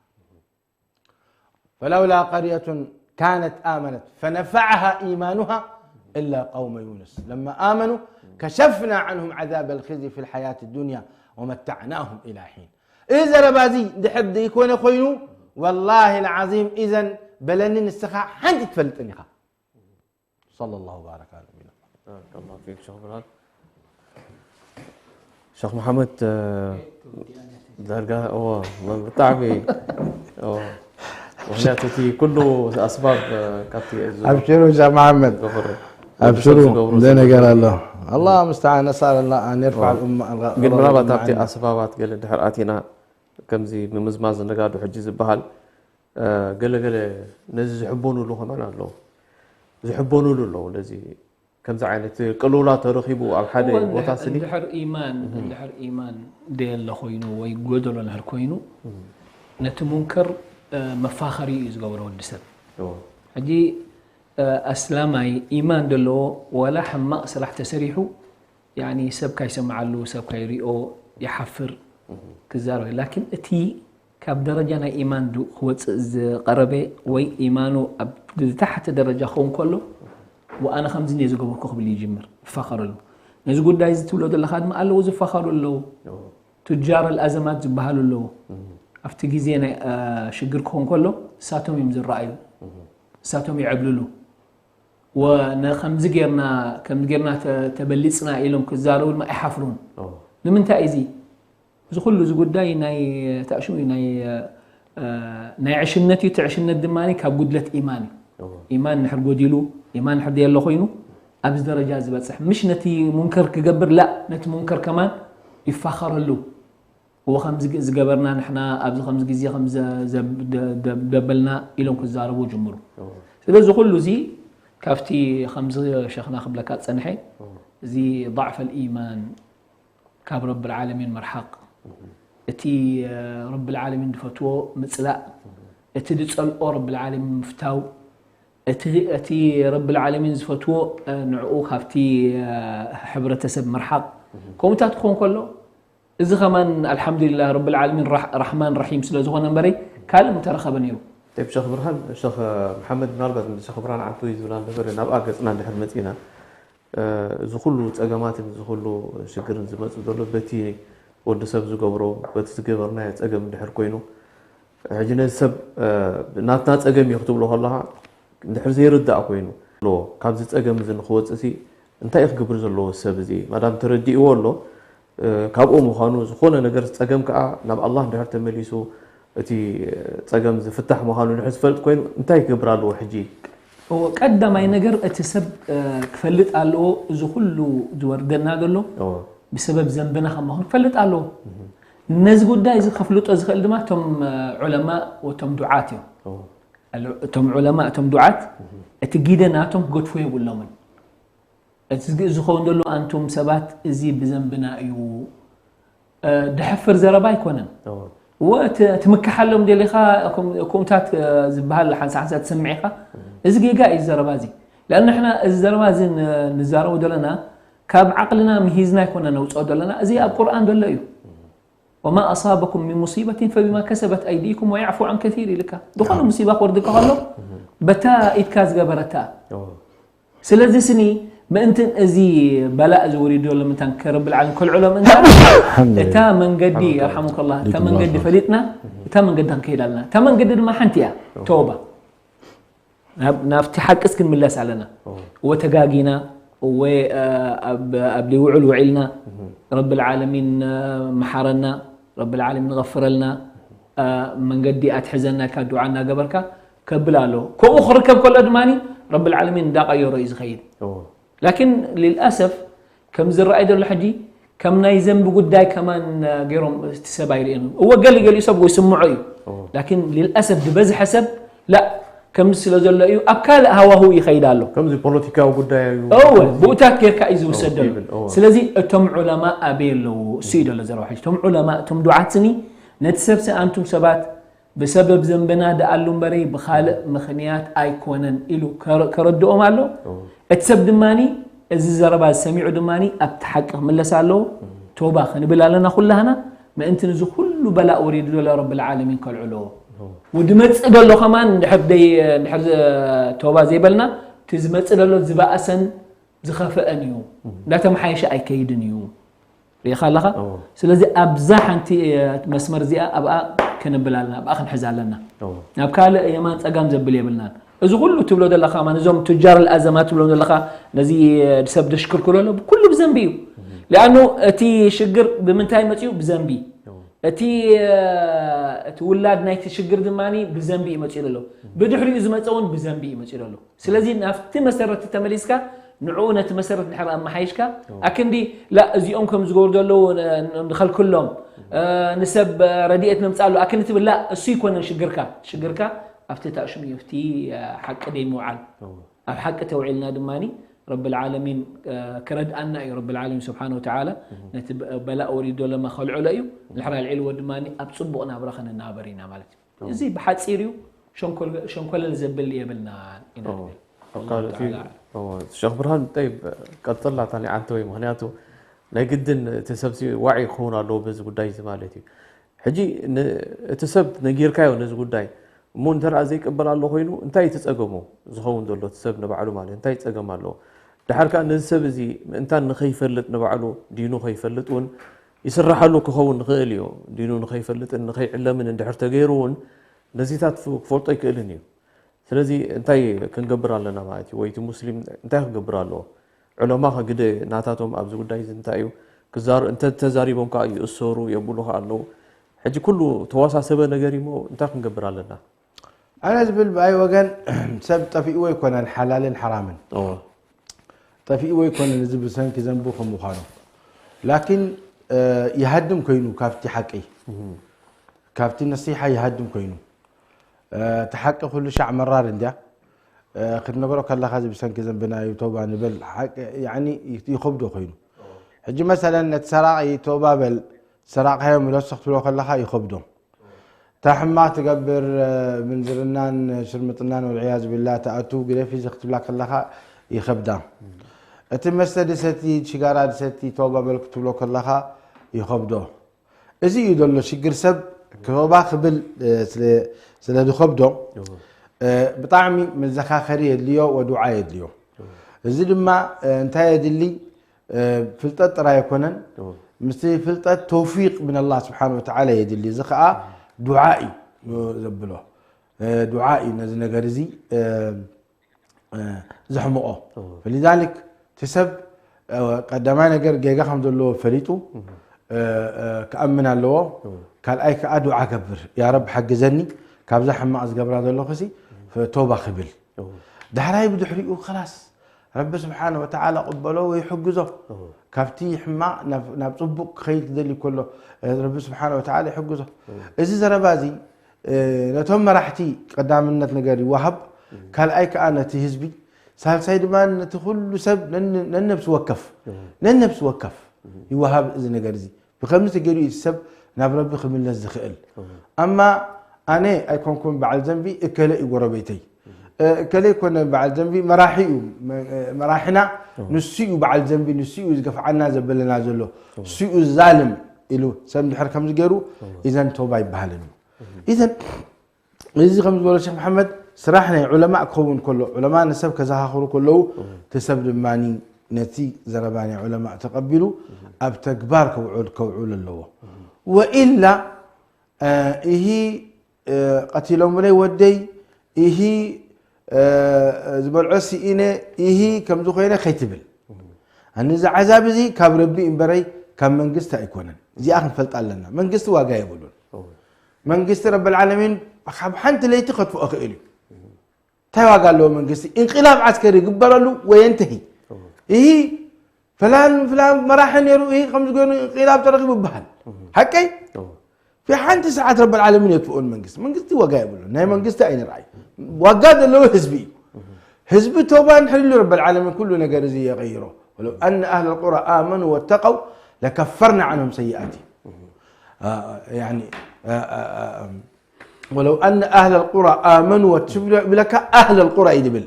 فلولا قرية كانت آمنت فنفعها إيمانها إلا قوم يونس لما آمنوا كشفنا عنهم عذاب الخزي في الحياة الدنيا ومتعناهم إلى حين እዚ ዘረባ እዚ ድሕር ዘይኮነ ኮይኑ والله العظيم إذن በለኒ ንስኻ ሓንቲ ትፈልጥን ኢኻ صلى الله وبارك على نبينا محمد ባረከላሁ ፊክ ሸኽ ብርሃን። ሸኽ መሓመድ ዳርጋ እዎ ብጣዕሚ እዎ ምክንያቱ እቲ ኩሉ ኣስባብ ካብቲ ኣብዚ ኣብሽሩ ሻ መሓመድ ገበሩ ኣብሽሩ ዝገብሩ እንደ ነገር ኣሎ الله المستعان نسأل الله أن يرفع آه. الأمة الغ- ግን الغضب ምናልባት الأمة ኣብቲ عنا. ኣስባባት ገለ ድሕር ኣቲና ከምዚ ምምዝማዝ ነጋዶ ሕጂ ዝበሃል እ፣ ገለገለ ነዚ ዝሕበኑሉ ከማን ኣለዉ ዝሕበኑሉ ኣለዉ ነዚ ከምዚ ዓይነት ቅልውላ ተረኺቡ ኣብ ሓደ እወ፣ ቦታ እንድሕር- ስኒ እንድሕር ኢማን እንድሕር ኢማን ደየለ ኮይኑ ወይ ጎደሎ እንድሕር ኮይኑ ነቲ ሙንከር እ፣ መፋኸሪ እዩ ዝገብሮ ወዲ ሰብ እዎ። ሕጂ እ፣ ኣስላማይ ኢማን ዘለዎ ዋላ ሕማቕ ስራሕ ተሰሪሑ ያኒ ሰብ ካይሰምዓሉ ሰብ ካይሪኦ ይሓፍር ክዛረብ ላኪን እቲ ካብ ደረጃ ናይ ኢማን ዱ ክወፅእ ዝቀረበ ወይ ኢማኑ ኣብ ዝታሕቲ ደረጃ ክኸውን ከሎ ወኣነ ከምዚ እየ ዝገበርኩ ክብል ይጅምር ይፋኸረሉ ነዚ ጉዳይ እዚ ትብሎ ዘለካ ድማ ኣለዉ ዝፋኸሩ ኣለዉ ቱጃር ኣልኣዘማት ዝበሃሉ ኣለዉ ኣብቲ ግዜ ናይ እ፣ ሽግር ክኸውን ከሎ እሳቶም እዮም ዝረኣዩ እሳቶም ይዕብልሉ ወነከምዚ ጌርና ከምዚ ጌርና ተ- ተበሊፅና ኢሎም ክዛረቡ ድማ ኣይሓፍሩን ንምንታይ እዚ እዚ ኩሉ እዚ ጉዳይ ናይ ታሽሙ እዩ ናይ እ፣ ናይ ዕሽነት እዩ እቲ ዕሽነት ድማ ካብ ጉድለት ኢማን እዩ ኢማን ንሕር ጎዲሉ ኢማን ንሕር ደየሎ ኮይኑ ኣብዚ ደረጃ ዝበፅሕ ምሽ ነቲ ሙንከር ክገብር ላ ነቲ ሙንከር ከማን ይፋኸረሉ እዎ ከምዚ ዝገበርና ንሕና ኣብዚ ከምዚ ግዜ ከም ዘ- ዘ- ደ- ደ- ደበልና ኢሎም ክዛረቡ ጅምሩ ስለዚ ኩሉ እዚ ካብቲ ከምዚ ሸኽና ክብለካ ዝፀንሐ እዚ ضعف الإيمان ካብ ረብ العالمين ምርሓቕ እቲ ረብ العالمين ዝፈትዎ ምፅላእ እቲ ዝፀልኦ ረብ العالمين ምፍታው እቲ እቲ ረብ العالمين ዝፈትዎ ንዕኡ ካብቲ ሕብረተሰብ ምርሓቕ ከምኡታት ክኾን ከሎ እዚ ከማን ኣልሓምዱሊላህ ረብ العالمين ራሕማን ራሒም ስለ ዝኾነ እምበረይ ካልእ ምተረኸበ ነይሩ። ጠይብ ሸኽ ብርሃን ሸኽ መሓመድ ምናልባት ሸኽ ብርሃን ዓንቱ እዩ ዝብላ እንተበለ ናብኣ ገፅና እንድሕር መፂና እዚ ኩሉ ፀገማትን እዚ ኩሉ ሽግርን ዝመፅእ ዘሎ በቲ ወዲ ሰብ ዝገብሮ በቲ ዝገበርናዮ ፀገም እንድሕር ኮይኑ ሕጂ ነዚ ሰብ ናትና ፀገም እዩ ክትብሎ ከለኻ እንድሕር ዘይርዳእ ኮይኑ ኣሎ፣ ካብዚ ጸገም እዚ ንኽወጽእ ሲ እንታይ እዩ ክገብር ዘለዎ ሰብ እዚ? ማዳም ተረዲእዎ ኣሎ፣ እ፣ ካብኡ ምዃኑ፣ ዝኾነ ነገር ጸገም ከኣ ናብ ኣላህ እንድሕር ተመሊሱ፣ እቲ ጸገም ዝፍታሕ ምዃኑ እንድሕር ዝፈልጥ ኮይኑ፣ እንታይ ክገብር ኣለዎ ሕጂ? እዎ፣ ቀዳማይ ነገር እቲ ሰብ፣ እ፣ ክፈልጥ ኣለዎ፣ እዚ ኩሉ ዝወርደና ዘሎ እዎ። ብሰበብ ዘንብና ከም ምዃኑ ክፈልጥ ኣለዎ። ነዚ ጉዳይ እዚ ከፍልጦ ዝኽእል ድማ እቶም፣ እ፣ ዑለማ ወቶም ዱዓት እዮም። እዎ። ኣለ-፣ እቶም ዑለማ፣ እቶም ዱዓት እቲ ጊደ ናቶም ክገድፉ የብሎምን። እቲ ዝግ-፣ ዝኸውን ዘሎ ኣንቱም ሰባት እዚ ብዘንብና እዩ፣ እ፣ ድሕፍር ዘረባ ኣይኮነን። እዎ። እዎ፣ ት-፣ ትምክሓሎም ደሊኻ፣ እኩም-፣ እኩምታት፣ እ፣ ዝበሃል ሓንሳ ሓንሳ ትሰምዕ ኢኻ። እዚ ጌጋ እዩ ዘረባ እዚ። ለኣን ንሕና እዚ ዘረባ እዚ ን-፣ ንዛረቦ ዘለና ካብ ዓቕልና ምሂዝና ኣይኮነ ነውፅኦ ዘለና። እዚ ኣብ ቁርኣን ዘሎ እዩ። "ወማ ኣሳበኩም ሚን ሙሲበቲን ፈቢማ ከሰበት ኣይዲኩም ወያዕፉ ዐን ከሲር" ኢልካ። ዝኾነ ሙሲባ ክወርድካ ከሎ፣ በታ ኢድካ ዝገበረታ። እዎ። ስለዚ ስኒ ምእንትን እዚ በላእ እዚ ወሪዱ ዘሎ ምእንታን ከረብል ዓለም ከልዕሎ ምእንታን ኣልሓምዱሊላህ። እታ መንገዲ፣ ኣልሓምዱሊላህ። ኣርሓሙከላህ፣ እታ መንገዲ ፈሊጥና፣ እታ መንገዲ ክንከይድ ኣለና። እታ መንገዲ ድማ ሓንቲ እያ፣ ተውባ። ናብ-፣ ናብቲ ሓቅስ ክንምለስ ኣለና። እዎ። እወ ተጋጊና፣ እወ፣ እ፣ ኣብ፣ ኣብ ልውዕል ውዒልና፣ ረብል ዓለሚን፣ እ፣ መሓረና፣ ረብል ዓለሚን ንቐፍረልና፣ እ፣ መንገዲ ኣትሕዘና ኢልካ ዱዓ እናገበርካ ከብል ኣሎ። ከምኡ ክርከብ ከሎ ድማ ረብል ዓለሚን እንዳቐየሮ እዩ ዝኸይድ። እዎ። ላኪን ሊልኣሰፍ ከም ዝረኣይ ዘሎ ሕጂ ከም ናይ ዘንቢ ጉዳይ ከማን ገይሮም እቲ ሰብ ኣይርእየን። እወ ገሊ ገሊኡ ሰብ ወይ ስምዖ እዩ። እዎ። ላኪን ሊልኣሰፍ ዝበዝሐ ሰብ ላ ከምዚ ስለ ዘሎ እዩ ኣብ ካልእ ሃዋህው ይኸይድ ኣሎ። ከምዚ ፖለቲካዊ ጉዳይ እዩ። እወ ከምዚ ብኡታት ጌርካ እዩ ዝውሰድ እዎ፣ ዘሎ። ይብል፣ እዎ። ስለዚ እቶም ዑለማ ኣበይ ኣለዉ? እሱ እዩ ዘሎ ዘረባ ሕጂ። እቶም ዑለማ፣ እቶም ዱዓት ስኒ ነቲ ሰብሲ ኣንቱም ሰባት ብሰበብ ዘንብና ደኣሉ እምበረይ ብኻልእ ምኽንያት ኣይኮነን ኢሉ ከረ-፣ ከረድኦም ኣሎ። እዎ። እቲ ሰብ ድማኒ እዚ ዘረባ ሰሚዑ ድማኒ ኣብቲ ሓቂ ክምለስ ኣለዎ። እዎ። ቶባ ክንብል ኣለና ኩላህና። ምእንቲ ንዚ ኩሉ በላእ ወሪዱ ዘሎ ረብል ዓለሚን ከልዕሎ። እዎ። ወዲ መጽእ ዘሎ ከማን እንድሕር ደይ-፣ እንድሕር ዘ-፣ ቶባ ዘይበልና፣ እቲ ዝመጽእ ዘሎ ዝበኣሰን ዝኸፍአን እዩ። እዎ። እንዳተመሓየሸ ኣይከይድን እዩ። ርኢኻ ኣለኻ? እዎ። ስለዚ ኣብዛ ሓንቲ፣ እ፣ መስመር እዚኣ ኣብኣ ከነብል ኣለና፣ ኣብኣ ክንሕዝ ኣለና። እዎ። ናብ ካልእ የማን ጸጋም ዘብል የብልናን። እዚ ኩሉ ትብሎ ዘለኻ፣ ማን እዞም ቱጃር ኣልኣዘማ ትብሎም ዘለኻ፣ ነዚ፣ እ፣ ሰብ ደሽክርክሮ ኣሎ፣ ኩሉ ብዘንቢ እዩ። እዎ። ሊኣኑ እቲ ሽግር ብምንታይ መጺኡ? ብዘንቢ። እዎ። እቲ፣ እ፣ እቲ ውላድ ናይቲ ሽግር ድማኒ ብዘንቢ እዩ መጺኡ ዘሎ። ብድሕሪኡ ዝመጸ እውን ብዘንቢ እዩ መጺኡ ዘሎ። ስለዚ ናብቲ መሰረት ተመሊስካ፣ ንዕኡ ነቲ መሰረት ድሕር ኣመሓይሽካ፣ እዎ። ኣክንዲ፣ ላ፣ እዚኦም ከም ዝገብሩ ዘለዉ ን-፣ ን-፣ ንኸልክሎም፣ እ፣ ንሰብ ረድኤት ነምጻሉ፣ ኣክንዲ ትብል፣ ላ፣ እሱ ይኮነን ሽግርካ። ሽግርካ ኣብቲ ታእሽሙ እዩ፣ ኣብቲ፣ እ፣ ሓቂ ደይ ምውዓል። እዎ። ኣብ ሓቂ ተውዒልና ድማኒ ረብል ዓለሚን፣ እ፣ ክረድኣና እዩ። ረብል ዓለሚን ስብሓነ ወተዓላ እዎ። ነቲ በ-፣ በላእ ወሪዱ ለማ ከልዕሎ እዩ። ንሕና ልዕልዎ ድማኒ ኣብ ጽቡቕ ናብራ ክንናበር ኢና ማለት እዩ። እዎ። እዚ ብሓጺር እዩ፣ ሸንኮል-፣ ሸንኮለል ዘብል የብልናን ኢና እዎ። ንብል። ኣብ ካልእ እቲ፣ ተዓላ። እዎ፣ ሸኽ ብርሃን፣ ጠይብ፣ ቀጽላ እታ ናይ ዓንተወይ፣ ምኽንያቱ ናይ ግድን እቲ ሰብሲ ዋዒ ክኸውን ኣለዎ በዚ ጉዳይ እዚ ማለት እዩ። ሕጂ ን-፣ እቲ ሰብ ነጊርካዮ ነዚ ጉዳይ፣ እሞ እንተ ደኣ ዘይቅበል ኣሎ ኮይኑ፣ እንታይ እዩ እቲ ጸገሙ ዝኸውን ዘሎ? እቲ ሰብ ንባዕሉ ማለት እንታይ ጸገም ኣለዎ? ደሓር ከኣ ነዚ ሰብ እዚ ምእንታን ንኸይፈልጥ፣ ንባዕሉ ዲኑ ከይፈልጥ እውን ይስራሓሉ ክኸውን ንኽእል እዩ። ዲኑ ንኸይፈልጥን ንኸይዕለምን እንድሕር ተገይሩ እውን፣ ነዚታት ፍ-፣ ክፈልጦ ኣይክእልን እዩ። ስለዚ እንታይ ክንገብር ኣለና ማለት እዩ? ወይ እቲ ሙስሊም እንታይ ክገብር ኣለዎ? ዑለማ ግደ ናታቶም ኣብዚ ጉዳይ እዚ እንታይ እዩ? ክዛር-፣ እንተ ተዛሪቦም ከኣ ይእሰሩ፣ የብሉ ከኣ ኣለዉ። ሕጂ ኩሉ ተወሳሰበ ነገር እዩ እሞ እንታይ ክንገብር ኣለና? ኣነ ዝብል ብኣይ ወገን ሰብ ጠፊእዎ ኣይኮነን ሓላልን ሓራምን። እዎ። ጠፊእዎ ኣይኮነን እዚ ብሰንኪ ዘንቡ ከም ምዃኑ። ላኪን፣ እ፣ ይሃድም ኮይኑ ካብቲ ሓቂ፣ እህ። ካብቲ ነሲሓ ይሃድም ኮይኑ። እ፣ እቲ ሓቂ ኩሉ ሻዕ መራር እንድያ። እ፣ ክትነግሮ ከለኻ እዚ ብሰንኪ ዘንብና እዩ፣ ተውባ ንበል። ሓቂ፣ ያዕኒ፣ ይኸብዶ ኮይኑ። ሕጂ መሰለን ነቲ ሰራቒ ተውባ በል፣ ሰራቕካዮ ምለሶ ክትብሎ ከለኻ ይኸብዶ። እታ ሕማቕ ትገብር፣ እ፣ ምንዝርናን ሽርምጥናን ወልዕያዝ ቢላ ትኣቱ ግደፊ እዚ ክትብላ ከለኻ ይኸብዳ። እቲ መስተ ድሰቲ፣ ሽጋራ ድሰቲ፣ ተውባ በል ክትብሎ ከለኻ ይኸብዶ። እዚ እዩ ዘሎ ሽግር። ሰብ ክበባ ክብል፣ እ፣ ስለ፣ ስለ ዝኸብዶ፣ እዎ። እ፣ ብጣዕሚ መዘኻኸሪ የድልዮ ወዱዓ የድልዮ። እዎ። እዚ ድማ፣ እ፣ እንታይ የድሊ? እ፣ ፍልጠት ጥራይ ኣይኮነን። እዎ። ምስቲ ፍልጠት ተውፊቅ ምን ኣላህ ስብሓን ወተዓላ የድሊ። እዚ ኸዓ ዱዓ እዩ ዘብሎ። እ፣ ዱዓ እዩ ነዚ ነገር እዚ፣ እ፣ ዘሕምቖ። ፈሊዛሊክ እቲ ሰብ ቀዳማይ ነገር ጌጋ ከም ዘለዎ ፈሊጡ ክኣምን ኣለዎ። ካልኣይ ከዓ ዱዓ ገብር፣ ያ ረብ ሓግዘኒ ካብዛ ሕማቕ ዝገብራ ዘለኹሲ ቶባ ክብል። ዳሕራይ ብድሕሪኡ ኸላስ ረቢ ስብሓነ ወተዓላ ቅበሎ ወይ ሕግዞ። ካብቲ ሕማቕ ናብ ጽቡቕ ክኸይድ ክደሊ ከሎ ረቢ ስብሓነ ወተዓላ ይሕግዞ። እዚ ዘረባ እዚ ነቶም መራሕቲ ቀዳምነት ነገር ይወሃብ። ካልኣይ ከዓ ነቲ ህዝቢ፣ ሳልሳይ ድማ ነቲ ኩሉ ሰብ ነን- ነነብሲ ወከፍ ነነብሲ ወከፍ ይወሃብ። እዚ ነገር እዚ ብከምዚ ተገይሩ እቲ ሰብ ናብ ረቢ ክምለስ ዝኽእል። ኣማ ኣነ ኣይኮንኩን በዓል ዘንቢ፣ እከለ እዩ ጎረቤተይ፣ እከለ ይኮነ በዓል ዘንቢ፣ መራሒ እዩ፣ መራሒና ንሱ እዩ በዓል ዘንቢ፣ ንሱ እዩ ዝገፍዓና ዘበለና ዘሎ፣ ንሱ እዩ ዛልም ኢሉ ሰብ እንድሕር ከምዚ ገይሩ፣ ኢዘን ቶባ ይበሃልን እዩ። ኢዘን እዚ ከም ዝበሎ ሸክ መሓመድ ስራሕ ናይ ዑለማእ ክኸውን ከሎ፣ ዑለማ ንሰብ ከዘኻኽሩ ከለዉ እቲ ሰብ ድማ ነቲ ዘረባ ናይ ዑለማእ ተቐቢሉ ኣብ ተግባር ከውዕል ከውዕል ኣለዎ። ወኢላ ኢሂ ቀቲሎምለይ ወደይ፣ ኢሂ ዝበልዖ ስኢነ፣ ኢሂ ከምዚ ኮይነ ከይትብል። ኣነ እዚ ዓዛብ እዚ ካብ ረቢ እምበረይ ካብ መንግስቲ ኣይኮነን። እዚኣ ክንፈልጣ ኣለና። መንግስቲ ዋጋ የብሉን። መንግስቲ ረብል ዓለሚን ካብ ሓንቲ ለይቲ ከጥፍኦ ክእል እዩ። እንታይ ዋጋ ኣለዎ መንግስቲ? እንቂላብ ዓስከሪ ይግበረሉ ወይ እንተሂ። ይሂ ፍላን ፍላን መራሒ ነይሩ፣ ይሂ ከምዚ ገይሩ እንቂላብ ተረኺቡ ይበሃል። ሓቀይ? ፊ ሓንቲ ሰዓት ረብል ዓለሚን የጥፍኦን መንግስቲ። መንግስቲ ዋጋ የብሉን። ናይ መንግስቲ ኣይንርኣይ። ዋጋ ዘለዎ ህዝቢ እዩ። ህዝቢ ተውባ እንድሕር ኢሉ ረብል ዓለሚን ኩሉ ነገር እዚ የቐይሮ። ولو أن أهل القرى آمنوا واتقوا لكفرنا عنهم سيئاتهم. يعني ولو أن أهل القرى آمنوا واتقوا ይብለካ ኣህለል ቁራ እዩ ዝብል።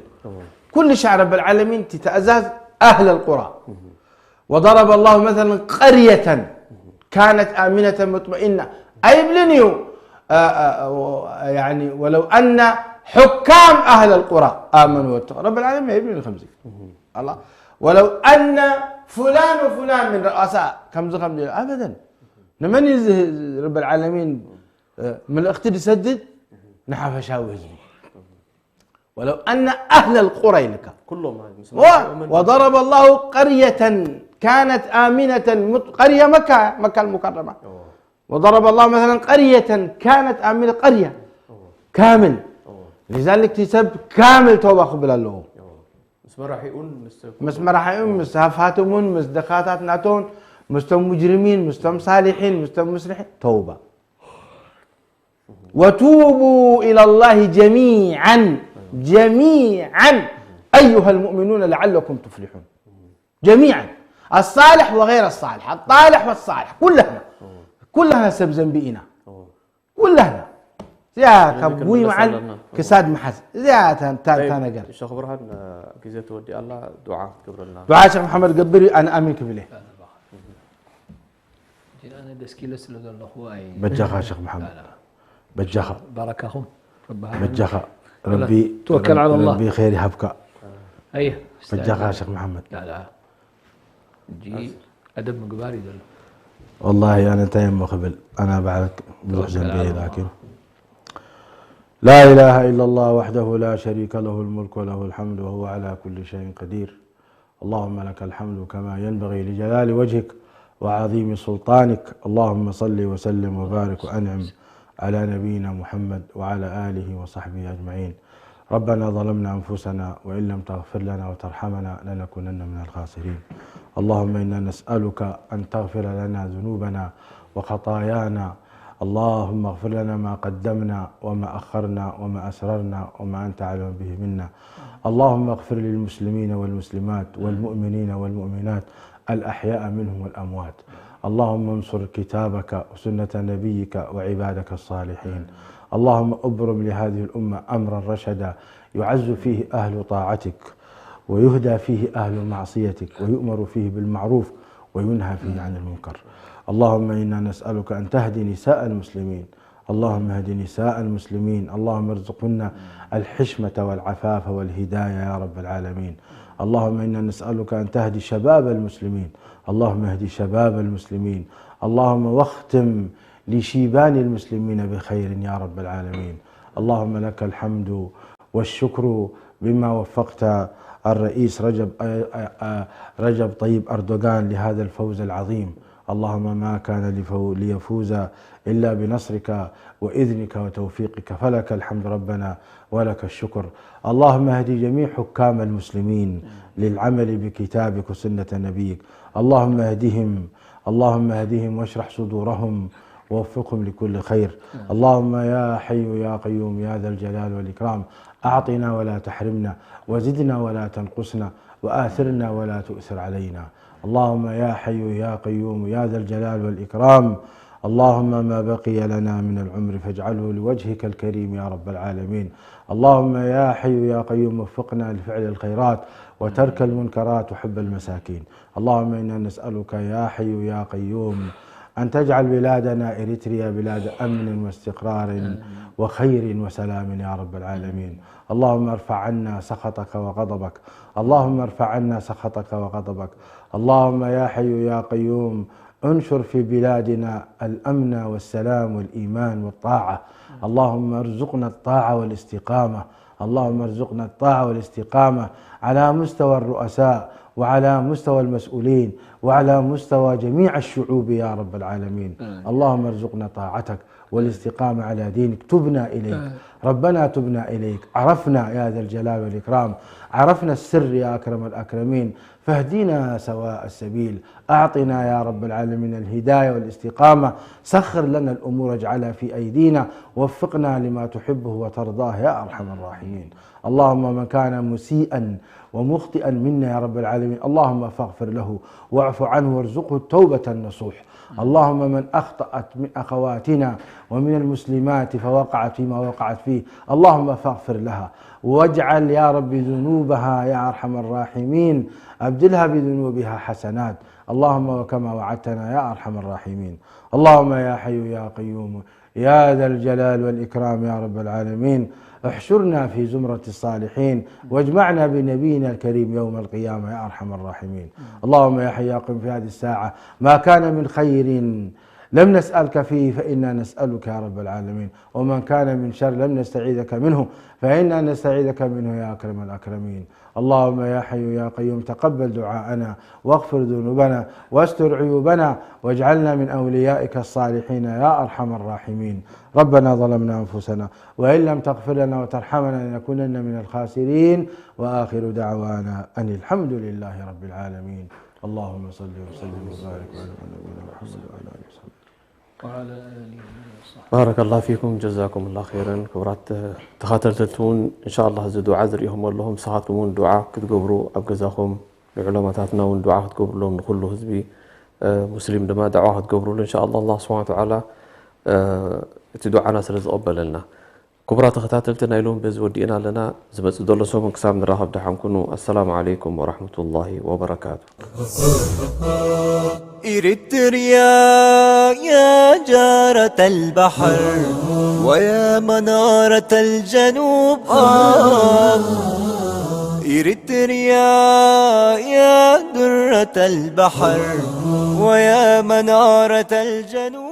ኩሉ ሻዕ ረብል ዓለሚን እቲ ተእዛዝ ኣህለል ቁራ። وضرب الله مثلا قرية كانت آمنة مطمئنة ኣይብልን እዩ። يعني ولو أن حكام أهل القرى آمنوا واتقوا ረብል ዓለሚን ኣይብልን እዩ ከምዚ። الله ولو أن فلان وفلان من رؤساء ከምዚ ከምዚ ኣበደን። ንመን እዩ እዚ ረብል ዓለሚን ምልእኽቲ ዝሰድድ ንሓፈሻዊ ህዝቢ። ولو أن أهل القرى ኢልካ ኩሎም وضرب الله قرية كانت آمنة مط- قرية مكة مكة المكرمة وضرب الله مثلا قرية كانت آمنة قرية كامل لذلك እቲ ሰብ ካምል ተውባ ክብል ኣለዎ ምስ መራሒኡን ምስ ምስ መራሒኡን ምስ ሃፋትሙን ምስ ደኻታት ናቶን ምስቶም ሙጅርሚን ምስቶም ሳሊሒን ምስቶም ሙስሊሒን ተውባ وتوبوا إلى الله جميعا جميعا أيها المؤمنون لعلكم تفلحون جميعا الصالح وغير الصالح الطالح والصالح ኩላህና ኩላህና ሰብ ዘንቢ ኢና ኩላህና እዚኣ ካብ ጉይ መዓል ክሳድ መሓዝ እዚኣ እታ ነገር ሸኽ ብርሃን ግዜ ተወዲኣ ኣላ ዱዓ ክትገብረልና ዱዓ ሸኽ መሓመድ ገብር እዩ ኣነ ኣሚን ክብል እየ ኣነ ደስኪለ ስለ ዘለኹ ኣይ በጃኻ ሸኽ መሓመድ በጃኻ ባረካኹም ረቢ ሃበና። በጃኻ ረቢ توكل على الله. ረቢ ኸይር ይሃብካ ኣየ በጃኻ ሸኽ መሓመድ ላላ እንጂ ኣደብ ምግባር እዩ ዘሎ ወላሂ ኣነ እንታይ እሞ ክብል ኣና ባዕለክ ብዙሕ ዘንቢ ላኪን لا إله إلا الله وحده لا شريك له الملك وله الحمد وهو على كل شيء قدير اللهم لك الحمد كما ينبغي لجلال وجهك وعظيم سلطانك اللهم صل وسلم وبارك وأنعم على نبينا محمد وعلى آله وصحبه أجمعين ربنا ظلمنا أنفسنا وإن لم تغفر لنا وترحمنا لنكونن من الخاسرين اللهم إنا نسألك أن تغفر لنا ذنوبنا وخطايانا اللهم اغفر لنا ما قدمنا وما أخرنا وما أسررنا وما أنت أعلم به منا اللهم اغفر للمسلمين والمسلمات والمؤمنين والمؤمنات الأحياء منهم والأموات اللهم انصر كتابك وسنة نبيك وعبادك الصالحين اللهم ابرم لهذه الأمة أمرا رشدا يعز فيه أهل طاعتك ويهدى فيه أهل معصيتك ويؤمر فيه بالمعروف وينهى فيه عن المنكر اللهم إنا نسألك أن تهدي نساء المسلمين اللهم اهد نساء المسلمين اللهم ارزقهن الحشمة والعفاف والهداية يا رب العالمين اللهم إنا نسألك أن تهدي شباب المسلمين اللهم اهد شباب المسلمين اللهم واختم لشيبان المسلمين بخير يا رب العالمين اللهم لك الحمد والشكر بما وفقت الرئيس رجب، آه، آه، آه، رجب طيب أردوغان لهذا الفوز العظيم. اللهم ما كان لفو-، ليفوز إلا بنصرك وإذنك وتوفيقك، فلك الحمد ربنا ولك الشكر. اللهم اهد جميع حكام المسلمين للعمل بكتابك وسنة نبيك. اللهم اهدهم، اللهم اهدهم واشرح صدورهم ووفقهم لكل خير. اللهم يا حي يا قيوم يا ذا الجلال والإكرام، أعطنا ولا تحرمنا، وزدنا ولا تنقصنا، وآثرنا ولا تؤثر علينا. اللهم يا حي يا قيوم يا ذا الجلال والإكرام، اللهم ما بقي لنا من العمر فاجعله لوجهك الكريم يا رب العالمين. اللهم يا حي يا قيوم وفقنا لفعل الخيرات وترك المنكرات وحب المساكين. اللهم إنا نسألك يا حي يا قيوم أن تجعل بلادنا إريتريا بلاد أمن واستقرار وخير وسلام يا رب العالمين. اللهم ارفع عنا سخطك وغضبك. اللهم ارفع عنا سخطك وغضبك. اللهم يا حي يا قيوم انشر في بلادنا الأمن والسلام والإيمان والطاعة. اللهم ارزقنا الطاعة والاستقامة. اللهم ارزقنا الطاعة والاستقامة على مستوى الرؤساء وعلى مستوى المسؤولين وعلى مستوى جميع الشعوب يا رب العالمين. اللهم ارزقنا طاعتك والاستقامة على دينك. تبنا إليك. ربنا تبنا إليك. عرفنا يا ذا الجلال والإكرام، عرفنا السر يا أكرم الأكرمين، فاهدنا سواء السبيل. أعطنا يا رب العالمين الهداية والاستقامة. سخر لنا الأمور واجعلها في أيدينا. وفقنا لما تحبه وترضاه يا أرحم الراحمين. اللهم من كان مسيئا ومخطئا منا يا رب العالمين، اللهم فاغفر له واعف عنه وارزقه التوبة النصوح. اللهم من أخطأت من أخواتنا ومن المسلمات فوقعت فيما وقعت فيه، اللهم فاغفر لها واجعل يا رب ذنوبها يا أرحم الراحمين، أبدلها بذنوبها حسنات. اللهم وكما وعدتنا يا أرحم الراحمين. اللهم يا حي يا قيوم يا ذا الجلال والإكرام يا رب العالمين، احشرنا في زمرة الصالحين واجمعنا بنبينا الكريم يوم القيامة يا أرحم الراحمين. اللهم يا حي يا قيوم في هذه الساعة ما كان من خير لم نسألك فيه فإنا نسألك يا رب العالمين، ومن كان من شر لم نستعيذك منه فإنا نستعيذك منه يا أكرم الأكرمين. اللهم يا حي يا قيوم تقبل دعاءنا واغفر ذنوبنا واستر عيوبنا واجعلنا من أوليائك الصالحين يا أرحم الراحمين. ربنا ظلمنا أنفسنا وإن لم تغفر لنا وترحمنا لنكونن من الخاسرين. وآخر دعوانا أن الحمد لله رب العالمين. اللهم صل وسلم وبارك على نبينا محمد وعلى آله وصحبه. ባረከላሁ ፊኩም ጀዛኩም ላ ኸይረን። ክቡራት ተኸታተልቲ እውን እንሻ ኣላህ እዚ ዱዓ ዝሪኢኹም ኣለኹም ንስኻትኩም እውን ዱዓ ክትገብሩ ኣብ ገዛኹም ንዑለማታትና እውን ዱዓ ክትገብሩሎም ንኩሉ ህዝቢ ሙስሊም ድማ ዳዕዋ ክትገብሩሉ እንሻ ኣላህ ኣላህ ስብሓን ተዓላ እቲ ዱዓና ስለ ዝቐበለልና። ክቡራት ተኸታተልቲ ናይ ሎሚ በዚ ወዲእና ኣለና። ዝመጽእ ዘሎ ሰሙን ክሳብ ንራኸብ ደሓን ኩኑ። ኣሰላሙ ዓለይኩም ወራሕመቱላሂ ወበረካቱ። إريتريا يا جارة البحر ويا منارة الجنوب آه. إريتريا يا درة البحر ويا منارة الجنوب